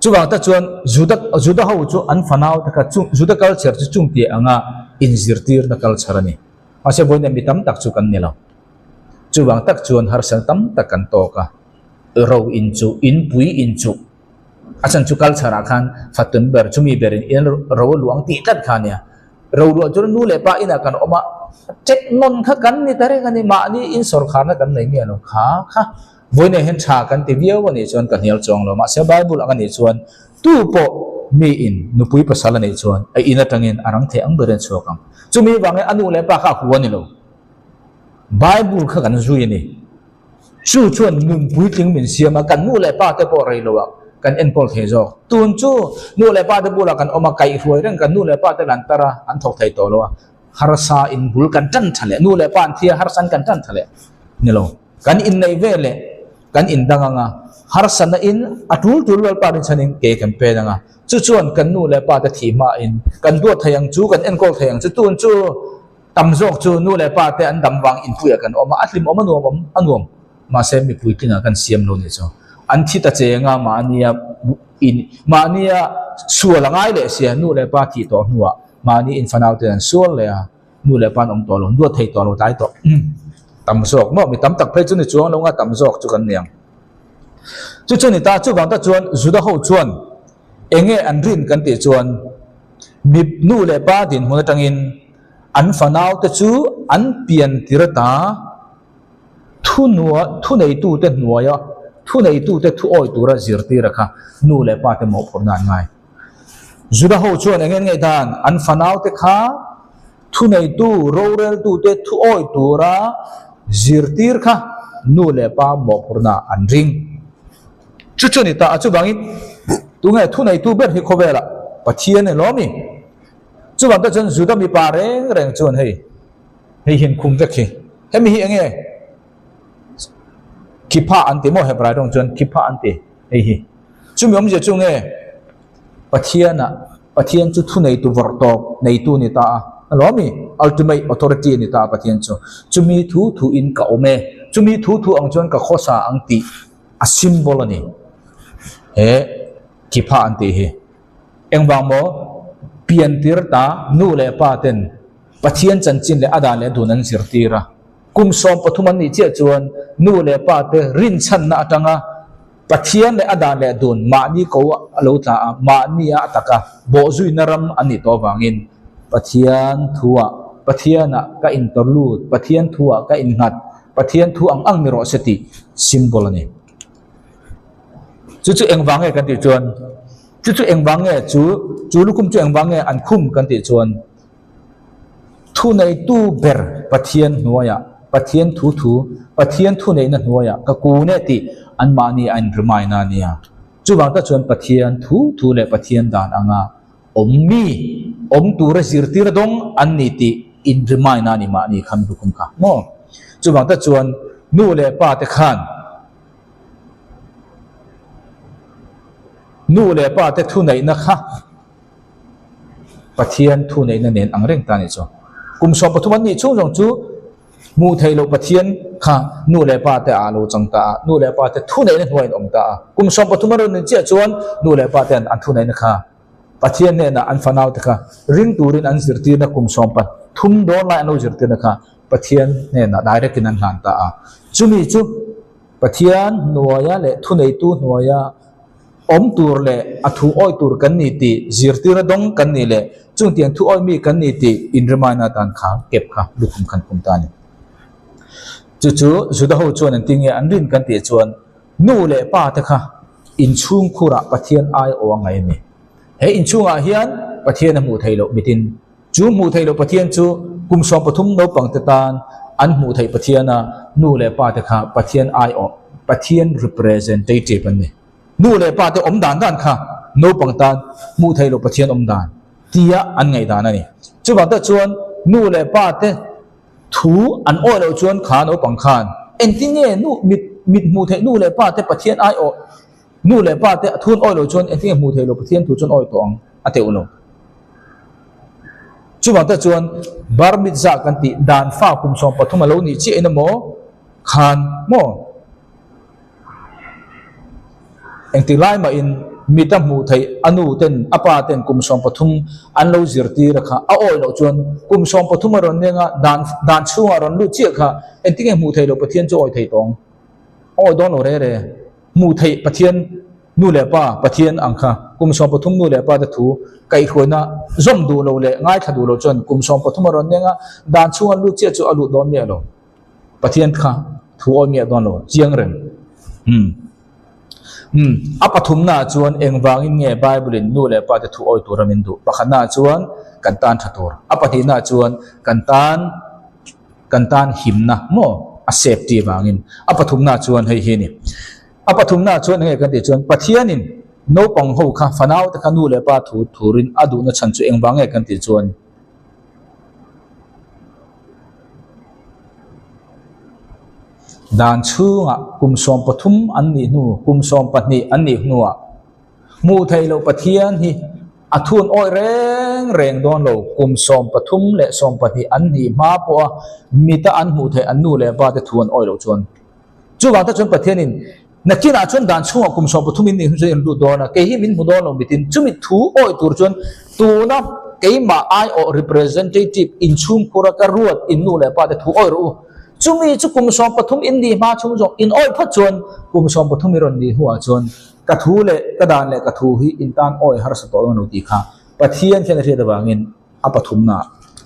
Chuvang tak chuan Juda Juda ho chu an fanau te kha chung Juda culture chu chung tih anga inzirtirna culture a ni. Mahse vawiin mi tam tak chu kan ni lo. Chuvang tak chuan harsatna tam tak kan tawk a, ro in chu, inpui in chu, a chhan chu culture ah khan fatun ber chumi berin in ro a luang tih tlat kha a nia. Ro luah chuan nu leh pa inah kan awm a, check nawn kha kan ni ta reng a ni, mahni in sawrkharna kan nei miah lo kha kha. Vawiin hian tha kan ti viau a nih chuan ka hnial chuang lo, mahse Bible ang a nih chuan tu pawh mi in nupui pasal a nih chuan a in atangin a rang thei ang berin a chhuak ang. Chumi vangin a nu leh pa kha a hu a ni lo. Bible kha kan zui a ni. Chu chuan nun puitling min siam a, kan nu leh pa te pawh rei lo ah kan enkawl thei zawk. Tun chu nu leh pa te bulah kan awm a, kaihhruai reng kan nu leh pa te lan tar a, an thawk thei tawh lo a, harsa in bul kan tan tha leh, nu leh pa an thi a, harsa an kan tan tha leh ni lo. Kan inneih ve leh kan indang ang a, harsatna in a tul tul Lalpa rinchhanin ke kan pen ang a, chu chuan kan nu leh pa te thih hmain kan duat thei ang chu, kan enkawl thei ang chu, tun chu tam zawk chu nu leh pa te an dam vang inpuiah kan awm a, a hlimawm a nuam awm a nuam, mahse mipui tlingah kan siam lo nih chu an thi ta cheng a, mahnia in mahnia sual a ngai leh sia, nu leh pa thih tawh hnuah mahni in fanau ten an sual leh a. Nu leh pa an awm tawh lo, duat thei tawh lo tlai tawh. Tam zawk maw? Mi tam tak phei chu ni chuang lo nga tam zawk chu kan ni ang. Chu chu ni ta, chuvang tak chuan Juda ho chuan eng nge an rin kan tih chuan mi nu leh pa dinhmun atangin an fanau te chu an pian tir ata thunua thuneitute hnuaia thuneitute thu awi tura zirtir a kha nu leh pa te mawhphurhna an ngai. Juda ho chuan eng nge dan an fanau te kha thuneitu roreltu te thu awi tura zirtir kha nu leh pa mawhphurhna an ring. Chu chu ni ta a chuvangin tunge thuneitu ber hi khawvelah Pathian a ni lawm ni. Chuvang te chuan Juda mipa reng reng chuan hei hei hian khum vek hi hemi hi enge Kipha an ti maw Hebrai rawng chuan Kipha an ti hei hi. Chumi awmzia chu nge Pathianah Pathian chu thu neitu vawrh tawp neitu a ni ta a, a lo ami? Ultimate authority a ni ta a Pathian chu. Chumi thu thu in ka awm e, chumi thu thu ang chuan ka khawsa ang tih a symbol a ni. He Kipha an tih hi. Engvang maw? Piantir ta nu leh pa ten Pathian chanchin leh a dan leh a dun an zirtir a. Kum 13 an nih chiah chuan nu leh pa te rinchhanna atanga. Pathian leh a dan leh dun mahni ko a lo tla a, mahnia a taka bawhzuina ram an nih tawh avangin Pathian thuah Pathianah ka intawr lut, Pathian thuah ka innghat, Pathian thu ang ang ni rawh se tih symbol a ni. Chu chu engvang nge kan tih chuan, chu chu engvang nge chu chu lukhum chu engvang nge an khum kan tih chuan, Thuneitu ber Pathian hnuaiah, Pathian thu thu, Pathian thuneihna hnuaiah ka kun e tih anmahni a inrimaina a nia. Chuvang tak chuan Pathian thu thu leh Pathian dan anga awm mi, awm tura zirtir dawng an ni tih inrimaina a ni mahni kha mi lukhum kha maw? Chuvang tak chuan nu leh pa te khan nu leh pa te thuneihna kha Pathian thu neihna nen ang reng ta a nih chu. Kum 13 an nih chhung zawng chu hmuh theih loh Pathian kha nu leh pa te ah a lo chang ta a, nu leh pa te thu neihna hnuaiin a awm ta a. Kum 13 an rawn nih chiah chuan nu leh pa ten an thu neihna kha Pathian hnenah an fanau te kha ring turin an zirtirna kum 13 dawn lai an lo zirtirna kha Pathian hnenah direct in an hlan ta a. Chumi chu Pathian hnuaia leh thuneitu hnuaia Awm tur leh a thu awi tur kan ni tih zirtirna dawng kan nih leh chungtiang thu awi mi kan ni tih inrimaina atan kha kep kha lukhum khan kum ta a ni. Chu chu Juda ho chuan engtin nge an rin kan tih chuan nu leh pa te kha inchhungkhurah Pathian ai aw a ngaih a ni. He inchhungah hian Pathian a hmuh theih loh mitin chu hmuh theih loh Pathian chu kum 13 naupang te tan an hmuh theih Pathiana nu leh pa te kha Pathian ai awh, Pathian representative an ni. Nu leh pa te awm dan dan kha naupang tan hmuh theih loh Pathian awm dan tia an ngaih dan a ni. Chuvang tak chuan nu leh pa te thu an awih loh chuan kha naupang khan engtin nge nu mit mit hmuh theih nu leh pa te Pathian ai awh nu leh pa te thu an awih loh chuan engtin nge hmuh theih loh Pathian thu chuan awih tawh ang a teuh lo. Chuvang tak chuan bar mitzah kan tih dan fa kum 13 a lo nih chiah in emaw khan maw Engtik lai mahin mit a hmuh theih a nu ten a pa ten kum 13 an lo zirtir a kha a awih loh chuan kum 13 a rawn neng a dan dan chhungah a rawn lut chiah kha engtin nge hmuh theih loh Pathian chu awih thei tawng awih dawn lo re re hmuh theih Pathian nu leh pa Pathian ang kha kum 13 nu leh pa te thu kaihhruaina zawm duh lo leh ngaithla duh lo chuan kum 13 a rawn neng a dan chhunga lut chiah chu a lut dawn miah lo. Pathian kha thu awi miah dawn lo chiang reng. Umm. Umm. A pathumnaah chuan engvangin nge Bible in nu leh pa te thu awi tura min duh? Pakhatnaah chuan kan tan tha tur. A pahnihnaah chuan kan tan kan tan himna maw a safety vangin. A pathumnaah chuan hei hi a ni. A pathumnaah chuan enge kan tih chuan Pathianin naupang ho kha fanau te kha nu leh pa thu turin a duhna chhan chu engvang nge kan tih chuan Dan chhungah kum 13 an nih hnu, kum 12 an nih hnuah hmuh theih loh Pathian hi a thun awih reng reng dawn lo. Kum 13 leh 12 an nih hma pawha mita an hmuh theih an nu leh pa te thu an awih loh chuan. Chuvang te chuan Pathianin nakinah chuan dan chhungah kum 13 in nih hnu chuan in lut dawn a, kei hi min hmu dawn lo mitin chumi thu awih tur chuan tuna keimah aiawh representative inchhungkhura ka ruat in nu leh pa te thu awih rawh u. Chumi chu kum 13 in nih hma chhung zawng in awih phawt chuan kum 13 i rawn nih hnuah chuan ka thu leh ka dan leh ka thu hi in tan awih harsa tawh dawn lo tih kha Pathian khian a hriat avangin a pathumna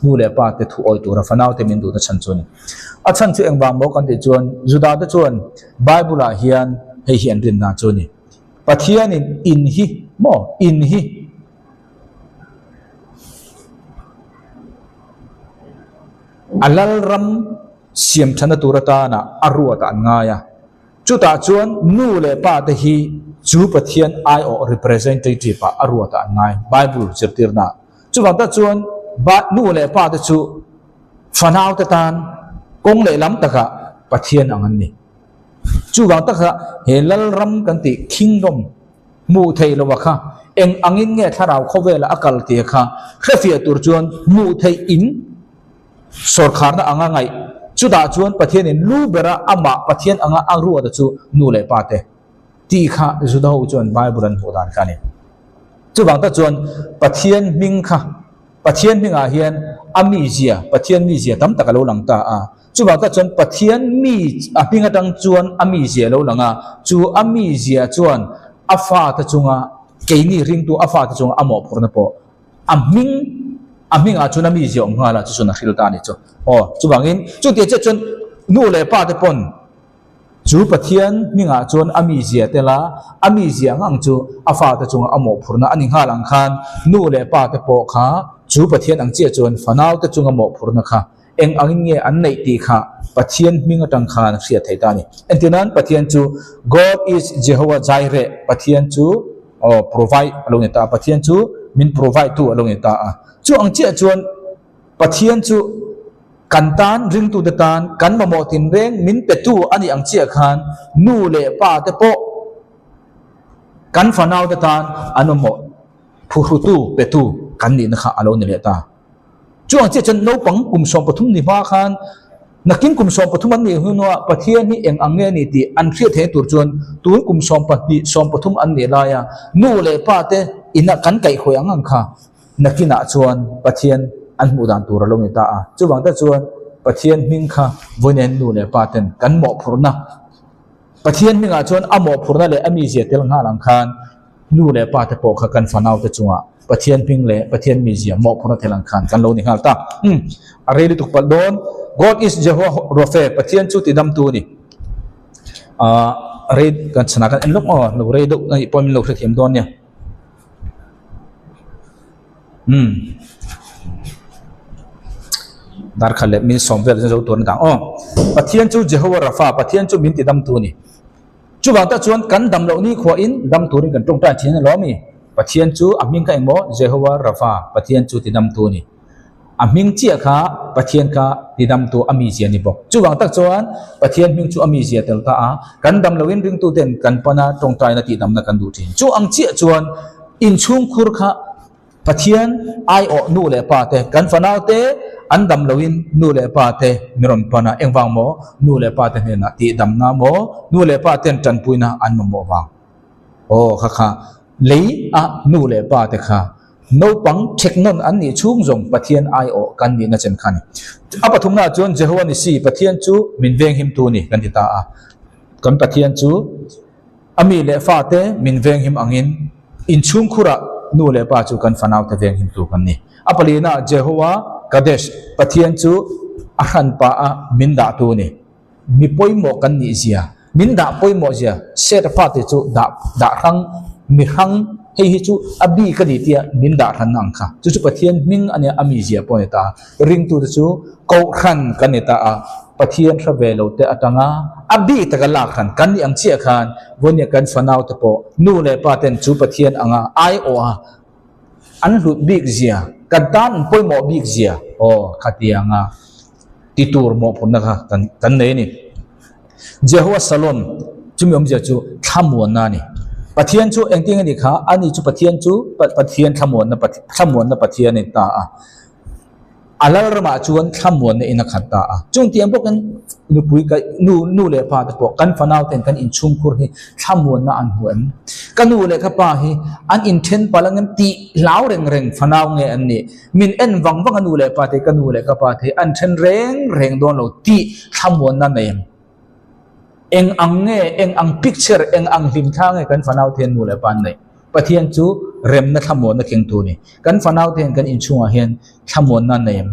nu leh pa te thu awih tura fanau te min duhna chhan chu a ni. A chhan chu engvang maw kan tih chuan Juda te chuan Bible ah hian hei hi an rinna chu a ni. Pathianin in hi maw in hi a lalram siam thana tur atana a ruat ah an ngai a. Chutah chuan nu leh pa te hi chu Pathian aiawh representative ah a ruat ah an ngai Bible zirtirna ah. Chuvang tak chuan ba nu leh pa te chu fanau te tan kawng leh lam takah Pathian ang an ni. Chuvang takah he lalram kan tih kingdom hmuh theih loh a kha eng angin nge thlarau khawvela a kal tia kha hrefiah tur chuan hmuh theih in sawrkharna anga ngaih chutah chuan Pathianin lu bera amah Pathian anga a ruata chu nu leh pa te tih kha Juda ho chuan Bible an hmuh dan kha a ni. Chuvang tak chuan Pathian hming kha Pathian hmingah hian a mizia Pathian mizia tam tak a lo lang ta a. Chuvang tak chuan Pathian mi a hming atang chuan a mizia a lo lang a, chu a mizia chuan a fate chunga keini ringtu a fate chunga a mawhphurhna pawh a hming a hmingah chuan a mizia awm nghal a, chu chuan a hril ta a ni chu. Aw, chuvangin chutiang chiah chuan nu leh pa te pawn Chu Pathian hmingah chuan a mizia tel a, a mizia ang ang chu a fate chunga a mawhphurhna a ni nghal ang khan nu leh pa te pawh kha chu Pathian ang chiah chuan fanau te chunga mawhphurhna kha eng angin nge an neih tih kha Pathian hming atang khan hriat theih ta a ni. Entirnan Pathian chu God is Jehovah Jireh, Pathian chu aw provide a lo ni ta a, Pathian chu min provide tu a lo ni ta a. Chu ang chiah chuan Pathian chu Kan tan, ringtute tan, kan mamawh tinreng min petu a nih ang chiah khan nu leh pa te pawh kan fanaute tan an mamawh phuhrutu, petu kan nihna kha a lo ni leh ta. Chu ang chiah chuan naupang kum 13 ni hma khan nakin kum 13 an nih hunah Pathian hi eng ang nge a ni tih an hriat theihna tur chuan tun kum 12, 13 an nih laia nu leh pa te ina kan kaihhruai ang ang kha Nakinah chuan Pathian an hmuh dan tur a lo ni ta a. Chuvang te chuan Pathian hming kha vawiin nu leh pa ten kan mawhphurhna, Pathian hmingah chuan a mawhphurhna leh a mizia tel nghal ang khan nu leh pa te pawh kha kan fanau te chungah Pathian hming leh Pathian mizia mawhphurhna tel ang khan kan lo ni nghal ta. Umm, a rei lutuk palh dawn. God is Jehovah Rophe, Pathian chu tidamtu a ni. Ahh, rei kan chhanah kan en lawk maw? Lo rei deuh a nih pawh min lo hrethiam dawn nia. Umm darkhat leh min sawm vel chu zo tur a ni ta aw. Pathian chu Jehovah Rapha, Pathian chu min tidamtu a ni. Chuvang tak chuan kan dam loh ni khuahin dam turin kan tawngtai thin a lawm i. Pathian chu a hming kha engmaw Jehovah Rapha, Pathian chu tidamtu a ni. A hming chiah kha Pathian kha tidamtu a mizia a ni bawk. Chuvang tak chuan Pathian hming chu a mizia tel ta a, kan dam loin ringtuten kan pana tawngtaina tihdamna kan duh thin. Chu ang chiah chuan inchhungkhur kha Pathian aiawh nu leh pa te, kan fanau te an dam loin nu leh pa te mi rawn pan a, engvang maw nu leh pa te hnenah tihdamna maw nu leh pa ten tanpuina an mamawh vang. Aw kha kha lei a nu leh pa te kha naupang thek nawn an nih chhung zawng Pathian aiawh kan nihna chen kha a ni. A pathumnaah chuan Jehovah ni si Pathian chu min venghimtu a ni kan ti ta a. Kan Pathian chu a mi leh fa te min venghim angin inchhungkhurah nu leh pa chu kan fanau te venghimtu kan ni. A palinaah Jehovah Kadesh Pathian chu a hranpa a min dahtu a ni. Mi pawimawh kan nih zia, min dah pawimawh zia, set apart tih chu dah dah hrang, mi hrang, hei hi chu a bik a ni tia min dah hranna ang kha. Chu chu Pathian hming a nia, a mi zia pawh a ni ta a. Ringtute chu Kohhran kan ni ta a, Pathian hre ve lo te atanga a bik taka lak hran kan nih ang chiah khan vawinia kan fanau te pawh nu leh pa ten chu Pathian anga aiawh a an hlut bik zia, kan tan an pawimawh bik zia, aw khatianga ti tur mawhphurhna kha kan kan nei a ni. Jehovah Shalom chumi awmzia chu thlamuanna a ni. Pathian chu engtin a ni kha? Ani chu Pathian chu Pathian thlamuanna thlamuanna Pathian a ni ta a. A lal ramah chuan thlamuanna in a khat ta a. Chung tiang bawkin nupui ka nu nu leh pa te pawh kan fanau ten kan inchhungkhur hi thlamuanna an hmu em? Ka nu leh ka pa hi an inthen palh ang em tih hlau reng reng fanau nge an nih? Min en vang vang a nu leh pa te ka nu leh ka pa te hi an then reng reng dawn lo tih thlamuanna nei em? Eng ang nge, eng ang picture, eng ang hlimthla nge kan fanau te hian nu leh pa an neih? Pathian chu remna thlamuanna kengtu a ni. Kan fanau te hian kan inchhungah hian thlamuanna an nei em?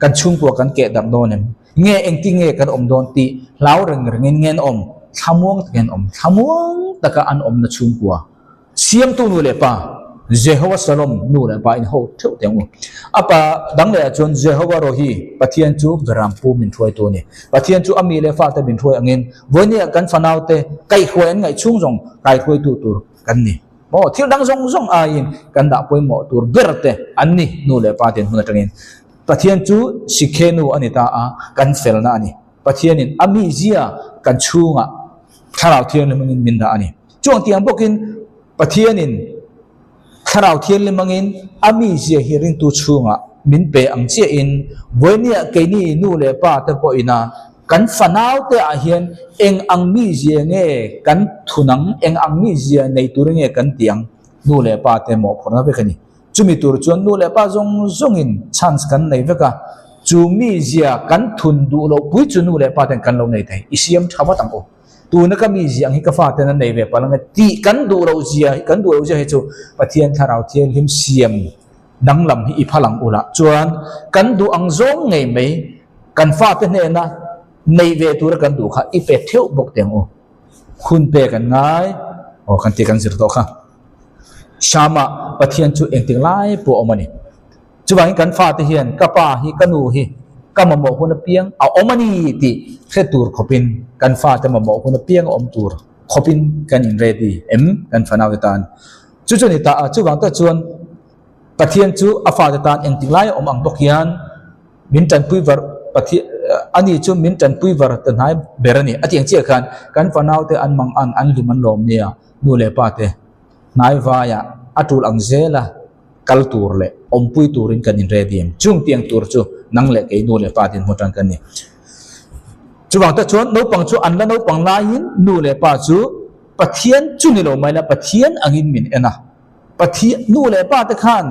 Kan chhungkua kan keh darh dawn em? Nge engtin nge kan awm dawn tih hlau reng rengin nge an awm? Thlamuang takin an awm. Thlamuang taka an awmna chhungkua. Siamtu nu leh pa, Jehovah Shalom nu leh pa in ho theuh teh ang u. A pa dang leh ah chuan Jehovah Rohi, Pathian chu Berampu min hruaitu a ni. Pathian chu a mi leh fate min hruai angin vawinia kan fanau te kaihhruai an ngaih chhung zawng kaihruaitu tur kan ni. Maw thil dang zawng zawng aiin kan dah pawimawh tur ber te an ni nu leh pa ten hun atangin. Pathian chu Sikhe nu a ni ta a, kan felna a ni. Pathianin a mizia kan chhungah Thlarau Thianghlim angin min dah a ni. Chuang tiang bawkin Pathianin Thlarau Thianghlim angin a mizia hi ringtu chhungah min pe ang chiahin vawinia keini nu leh pa te pawhina kan fanau te ah hian eng ang mizia nge kan thun ang, eng ang mizia nei tur nge kan tih ang nu leh pa te mawhphurhna vek a ni. Chumi tur chuan nu leh pa zawng zawngin chance kan nei vek a. Chu mizia kan thun duh loh pui chu nu leh pa ten kan lo nei thei. I siam tha vat ang u. Tuna ka mizia ang hi ka fa ten an nei ve palh ang e tih kan duh loh zia hi kan duh loh zia hi chu Pathian Thlarau Thianghlim siam danglam hi i phal ang u lah. Chuan kan duh ang zawng ngei mai kan fate hnena nei ve tura kan duh kha i pe theuh bawk teh ang u. Hun pek an ngai aw kan tih kan zir tawh kha. Shama Pathian chu engtik lai pawh a awm a ni. Chuvangin kan fate hian ka pa hi ka nu hi ka mamawh hun apiang a awm a ni tih hre tur khawpin kan fate mamawh hun apiang a awm tur khawpin kan in ready em kan fanaute tan. Chu chu a ni ta a, chuvang tak chuan Pathian chu a fate tan engtik lai a awm ang bawk hian min tanpui var Pathian ani chu min tanpui var ta hnai ber a ni. A tiang chiah khan kan fanaute an mang an an hlim an lawm nia nu leh pate hnai vaiah a tul ang zel a. Kal tur leh awmpui turin kan in ready em? Chung tiang tur chu nang leh kei nu leh pa dinhmun atang kan ni. Chuvang te chuan naupang chu an la naupang laiin nu leh pa chu Pathian chu ni lo mai la Pathian angin min en a. Pathian nu leh pa te khan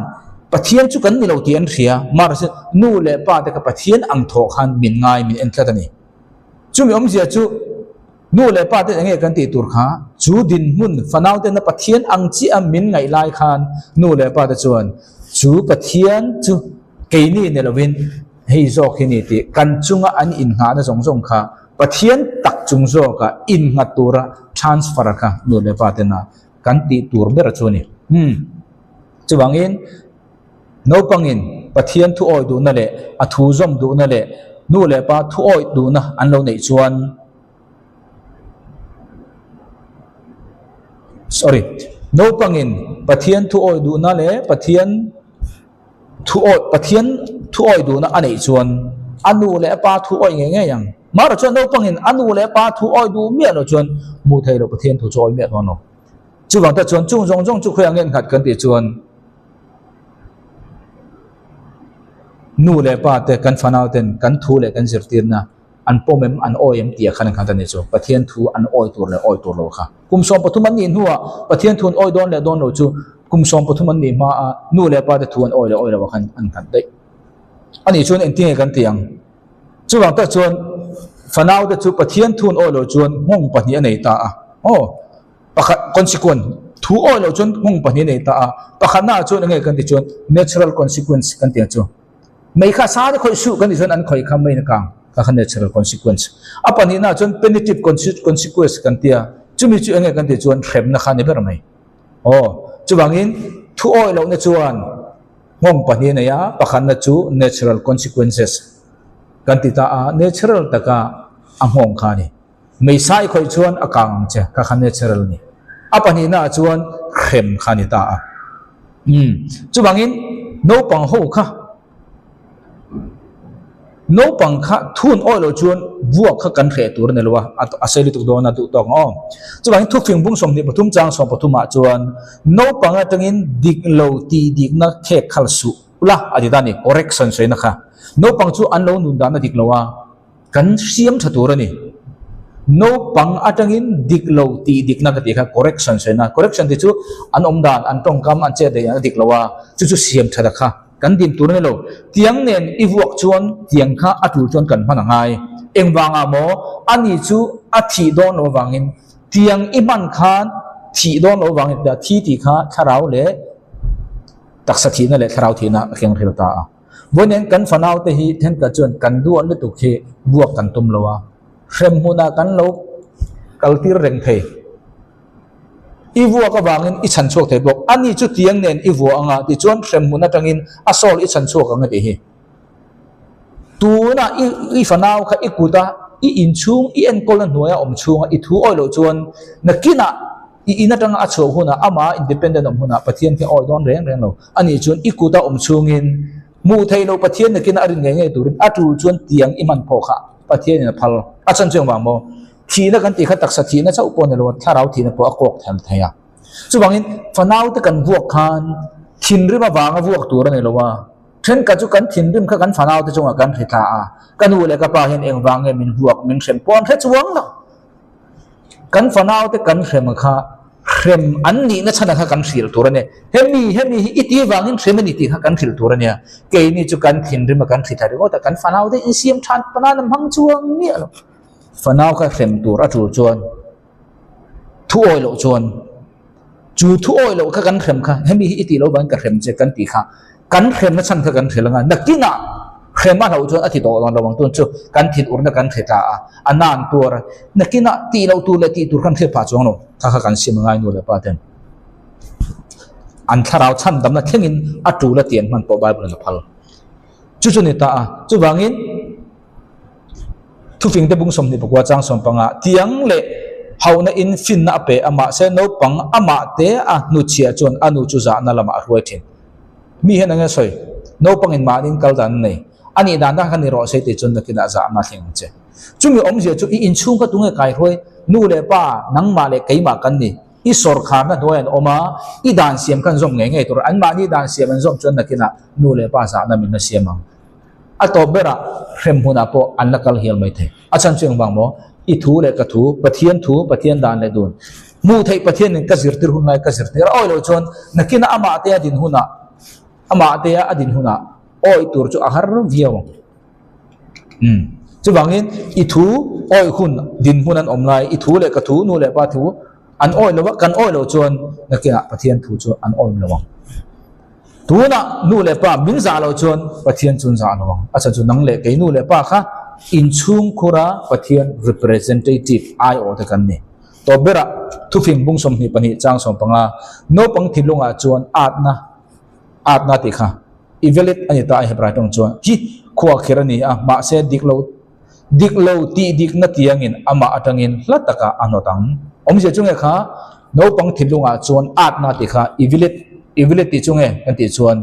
Pathian chu kan ni lo tih an hria. Mahse nu leh pa te kha Pathian ang thawh khan min ngai min en tlat a ni. Chumi awmzia chu nu leh pa te enge kan tih tur kha chu dinhmun fanau tena Pathian ang chiah a min ngaih lai khan nu leh pa te chuan chu Pathian chu keini ni lovin hei zawk hi ni tih kan chunga an innghahna zawng zawng kha Pathian tak chung zawka innghat tura transfer kha nu leh pa tena kan tih tur ber chu a ni. Umm. Chuvangin. Naupangin Pathian thu awih duhna leh a thu zawm duhna leh nu leh pa thu awih duhna an lo neih chuan sorry naupangin Pathian thu awih duhna leh Pathian thu awih Pathian thu awih duhna a neih chuan a nu leh a pa thu awih ngei ngei ang. Mahra chuan naupangin a nu leh a pa thu awih duh miah loh chuan hmuh theih loh Pathian thu chu awih miah dawn lo. Chuvang te chuan chung zawng zawng chu khawiah nge nghat kan tih chuan Nu leh pa te kan fanau ten kan thu leh kan zirtirna an pawm em an awi em tih ah khan an khat a ni chu. Pathian thu an awi tur leh awi tur lo kha. Kum 13 an nih hnuah Pathian thu an awi dawn leh dawn lo chu kum 13 an nih hmaa nu leh pa te thu an awi leh awi lo ah khan an nghat daih. A nih chuan engtin nge kan ti ang? Chuvang tak chuan fanau te chu Pathian thu an awi lo chuan nghawng pahnih a nei ta a. Aw. Pakhat consequence thu awih loh chuan nghawng pahnih a nei ta a, pakhatna ah chuan enge kan tih chuan natural consequence kan tih ang chu. Mei kha sa te khawih suh kan tih chuan an khawih kha meiin a kang kha kha natural consequence. A pahnihna ah chuan punitive consequence kan ti a, chumi chu enge kan tih chuan hremna kha a ni ber mai. Aw, chuvangin thu awih lohna chuan nghawng pahnih a nei a, pakhatna chu natural consequences kan ti ta a, natural taka a nghawng kha a ni. Meisa i khawih chuan a kang ang che, kha kha natural a ni. A pahnihna ah chuan hrem kha a ni ta a. Umm, chuvangin naupang ho kha, naupang kha thun awih loh chuan vuak kha kan hreh tur a ni lo a, a sei lutuk dawn a duh tawk ang aw. Chuvangin thufing bung 23 chang 13 ah chuan naupang atangin dik lo tih dikna khek khal suh ula a ti ta a ni, correction sawina kha. Naupang chu an lo nun dan a dik lo a. Kan siam tha tur a ni. Naupang atangin dik lo tih dikna ka tih kha correction sawi na. Correction tih chu an awm dan, an tawngkam, an chet daih a dik lo a, chu chu siam that a kha kan din tur a ni lo. Tiang nen i vuak chuan tiang kha a tul chuan kan hman a ngai. Engvangah maw ani chu a thih dawn lo avangin tiang i hman khan thih dawn lo avangin tia thi tih kha thlarau leh taksa thihna leh thlarau thihna a keng hril ta a. Vawiin kan fanaute hi thenkhat chuan kan duan lutuk hi buak kan tum lo a, hrem hmunah kan lo kaltir reng thei. I vuak avangin i chhan chhuak thei bawk. Ani chu tiang nen i vuah anga tichuan hrem hmun atangin a sawl i chhan chhuak ang a tih hi. Tuna i i fanau kha i kut a, i inchhung i enkawlna hnuaia awm chhunga i thu awih loh chuan nakinah i in atanga a chhuah hunah amah independent awm hunah Pathian khi a awih dawn reng reng lo. Ani chuan i kuta awm chhungin hmuh theih loh Pathian nakin a rin ngei ngei turin a tul chuan tiang i hman phawh kha Pathianin a phal. A chan chu engvang maw? Thihna kan tih kha taksa thihna chauh pawh ni lo a, thlarau thihna pawh a kawk thel thei a. Chuvangin fanaute kan vuak khan thinrim avanga vuak tur a ni lo a, thenkhat chu kan thinrim kha kan fanaute chungah kan hri thla a, ka nu leh ka pa hian engvang nge min vuak min hrem pawh an hre chuang lo. Kan fanaute kan hrem kha. Hrem an nihna chhan ah kha kan hrilh tur a ni. Hemi, hemi hi i ti vangin hrem a ni tih kha kan hrilh tur a nia. Keini chu kan thinrim a kan hri thla ringawt a, kan fanau te insiam than panan a hmang chuang miah lo. Fanau kha hrem tur a tul chuan thu awi loh chuan chu thu awi loh kha kan hrem kha hemi hi i tih loh vangin ka hrem che kan tih kha kan hremna chhan kha kan hrel anga nakinah hrem a hlauh chuan a ti tawh lo ang tun chu kan thin urna kan hre ta a a nan tuar a nakinah tih loh tur leh tih tur kan hriat phah chuang lo kha kha kan sim angai nu leh pa ten an thlarau chhan damna thlengin a tul a ti an hman pawh Bible in a phal chu chu ni ta a chuvangin Thufing te bung 24 chang 15 tiang leh hauhna in finna a pe a, mahse naupang amah te a hnuchhiah chuan a nu chu zahna lamah a hruai thin. Mi hian eng nge sawi? Naupang in mahni in kal dan a nei. A nih dan dan kha ni rawh se tih chuan nakinah zahna a thleng ang che. Chumi awmzia chu i inchhung kha tunge kaihruai? Nu leh pa, nangmah leh keimah kan ni. I sawrkharna hnuai an awm a, i dan siam kha an zawm ngei ngei tur. Anmahni dan siam an zawm chuan nakinah nu leh pa zahna min la siam ang. A tawp berah hrem hmunah pawh an la kal hial mai thei. A chhan chu engvang maw? I thu leh ka thu, Pathian thu, Pathian dan leh dun. Hmuh theih Pathianin ka zirtir hun lai ka zirtir a awi loh chuan nakinah amah te a din hunah, amah te a din hunah awi tur chu a har viau ang. Umm. Chuvangin i thu awi hun din hmun an awm lai, i thu leh ka thu, nu leh pa thu an awi lo a, kan awi loh chuan nakinah Pathian thu chu an awm lo ang. Tunah nu leh pa min zah loh chuan Pathian chu an zah lo ang. A chhan chu nang leh kei nu leh pa kha inchhungkhura Pathian representative aiawh te kan ni. Tawp berah thufing bung 22 chang 15 naupang thinlungah chuan atna atna tih kha evelit a ni ta a Hebrai tawng chuan hi khua kher a ni a mahse dik lo dik lo tih dikna tiangin amah atangin hla takah a hnawt ang. Awmzia chu nge kha naupang thinlungah chuan atna tih kha evelit evelit tih chu nge kan tih chuan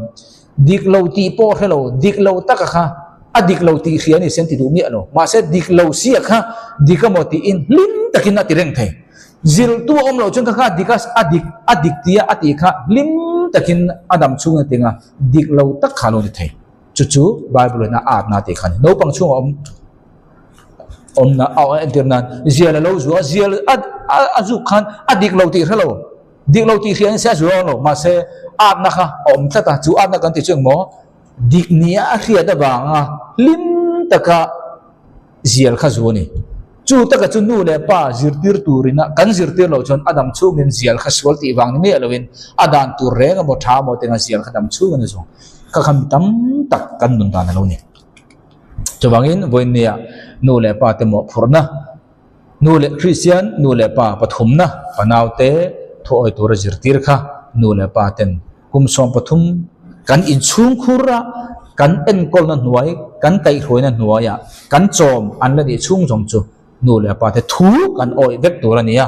dik lo tih pawh hre lo dik lo taka kha a dik lo tih hria ni sen ti duh miah lo mahse dik lo sia kha dik emaw tiin hlim takin a ti reng thei. Zirtu a awm loh chuan kha kha dik a a dik a dik tia a tih kha hlim takin a dam chhung a tinga dik lo tak kha a lo ni thei. Chu chu Bible in a atna tih kha a ni. Naupang chhungah awm awmna a entir nan zial a lo zu a, zial a a zuk khan a dik lo tih hre lo, dik lo tih hria in se a zu lo mahse atna kha a awm tlat a, chu atna kan tih chu engmaw dik nia a hriat avanga hlim taka zial kha zu a ni. Chu taka chu nu leh pa zirtir turina kan zirtir loh chuan a dam chhungin zial kha sual tih vang ni miah loin a dan tur reng emaw tha emaw tenga zial kha dam chhungin a zawng kha kha mi tam tak kan nun dan a lo ni. Chuvangin vawiinnia nu leh pa te mawhphurhna, nu leh Kristian nu leh pa pathumna fanaute thuawi tura zirtir kha nu leh pa ten Kum 13 kan inchhungkhur a, kan enkawlna hnuai, kan kaihhruaina hnuaiah kan chawm an la nih chhung zawng chu nu leh pa te thu kan awih vek tur a ni a.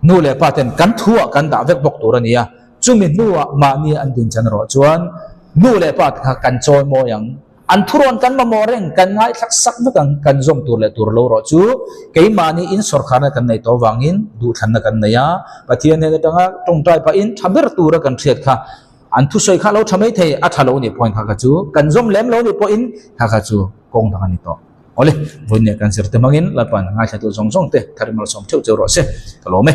Nu leh pa ten kan thuah kan dah vek bawk tur a ni a. Chumi hnuah mahni an din chan erawh chuan nu leh pa te kha kan chawi mawi ang. An thurawn kan mamawh reng, kan ngaithlak sak vek ang, kan zawm tur leh tur lo rawh chu keimahni in sawrkharna kan nei tawh avangin duhthlanna kan nei a, Pathian hnen atanga tawngtai pahin tha ber tura kan hriat kha an thusawi kha a lo tha mai thei, a tha lo nih pawhin kha kha chu kan zawm lem lo nih pawhin kha kha chu kawng dang a ni tawh. Awle, vawiin leh kan zirte hmangin Lalpa'n ngaithlatu zawng zawng te thar i malsawm theuh cheu rawh se, ka lawm e.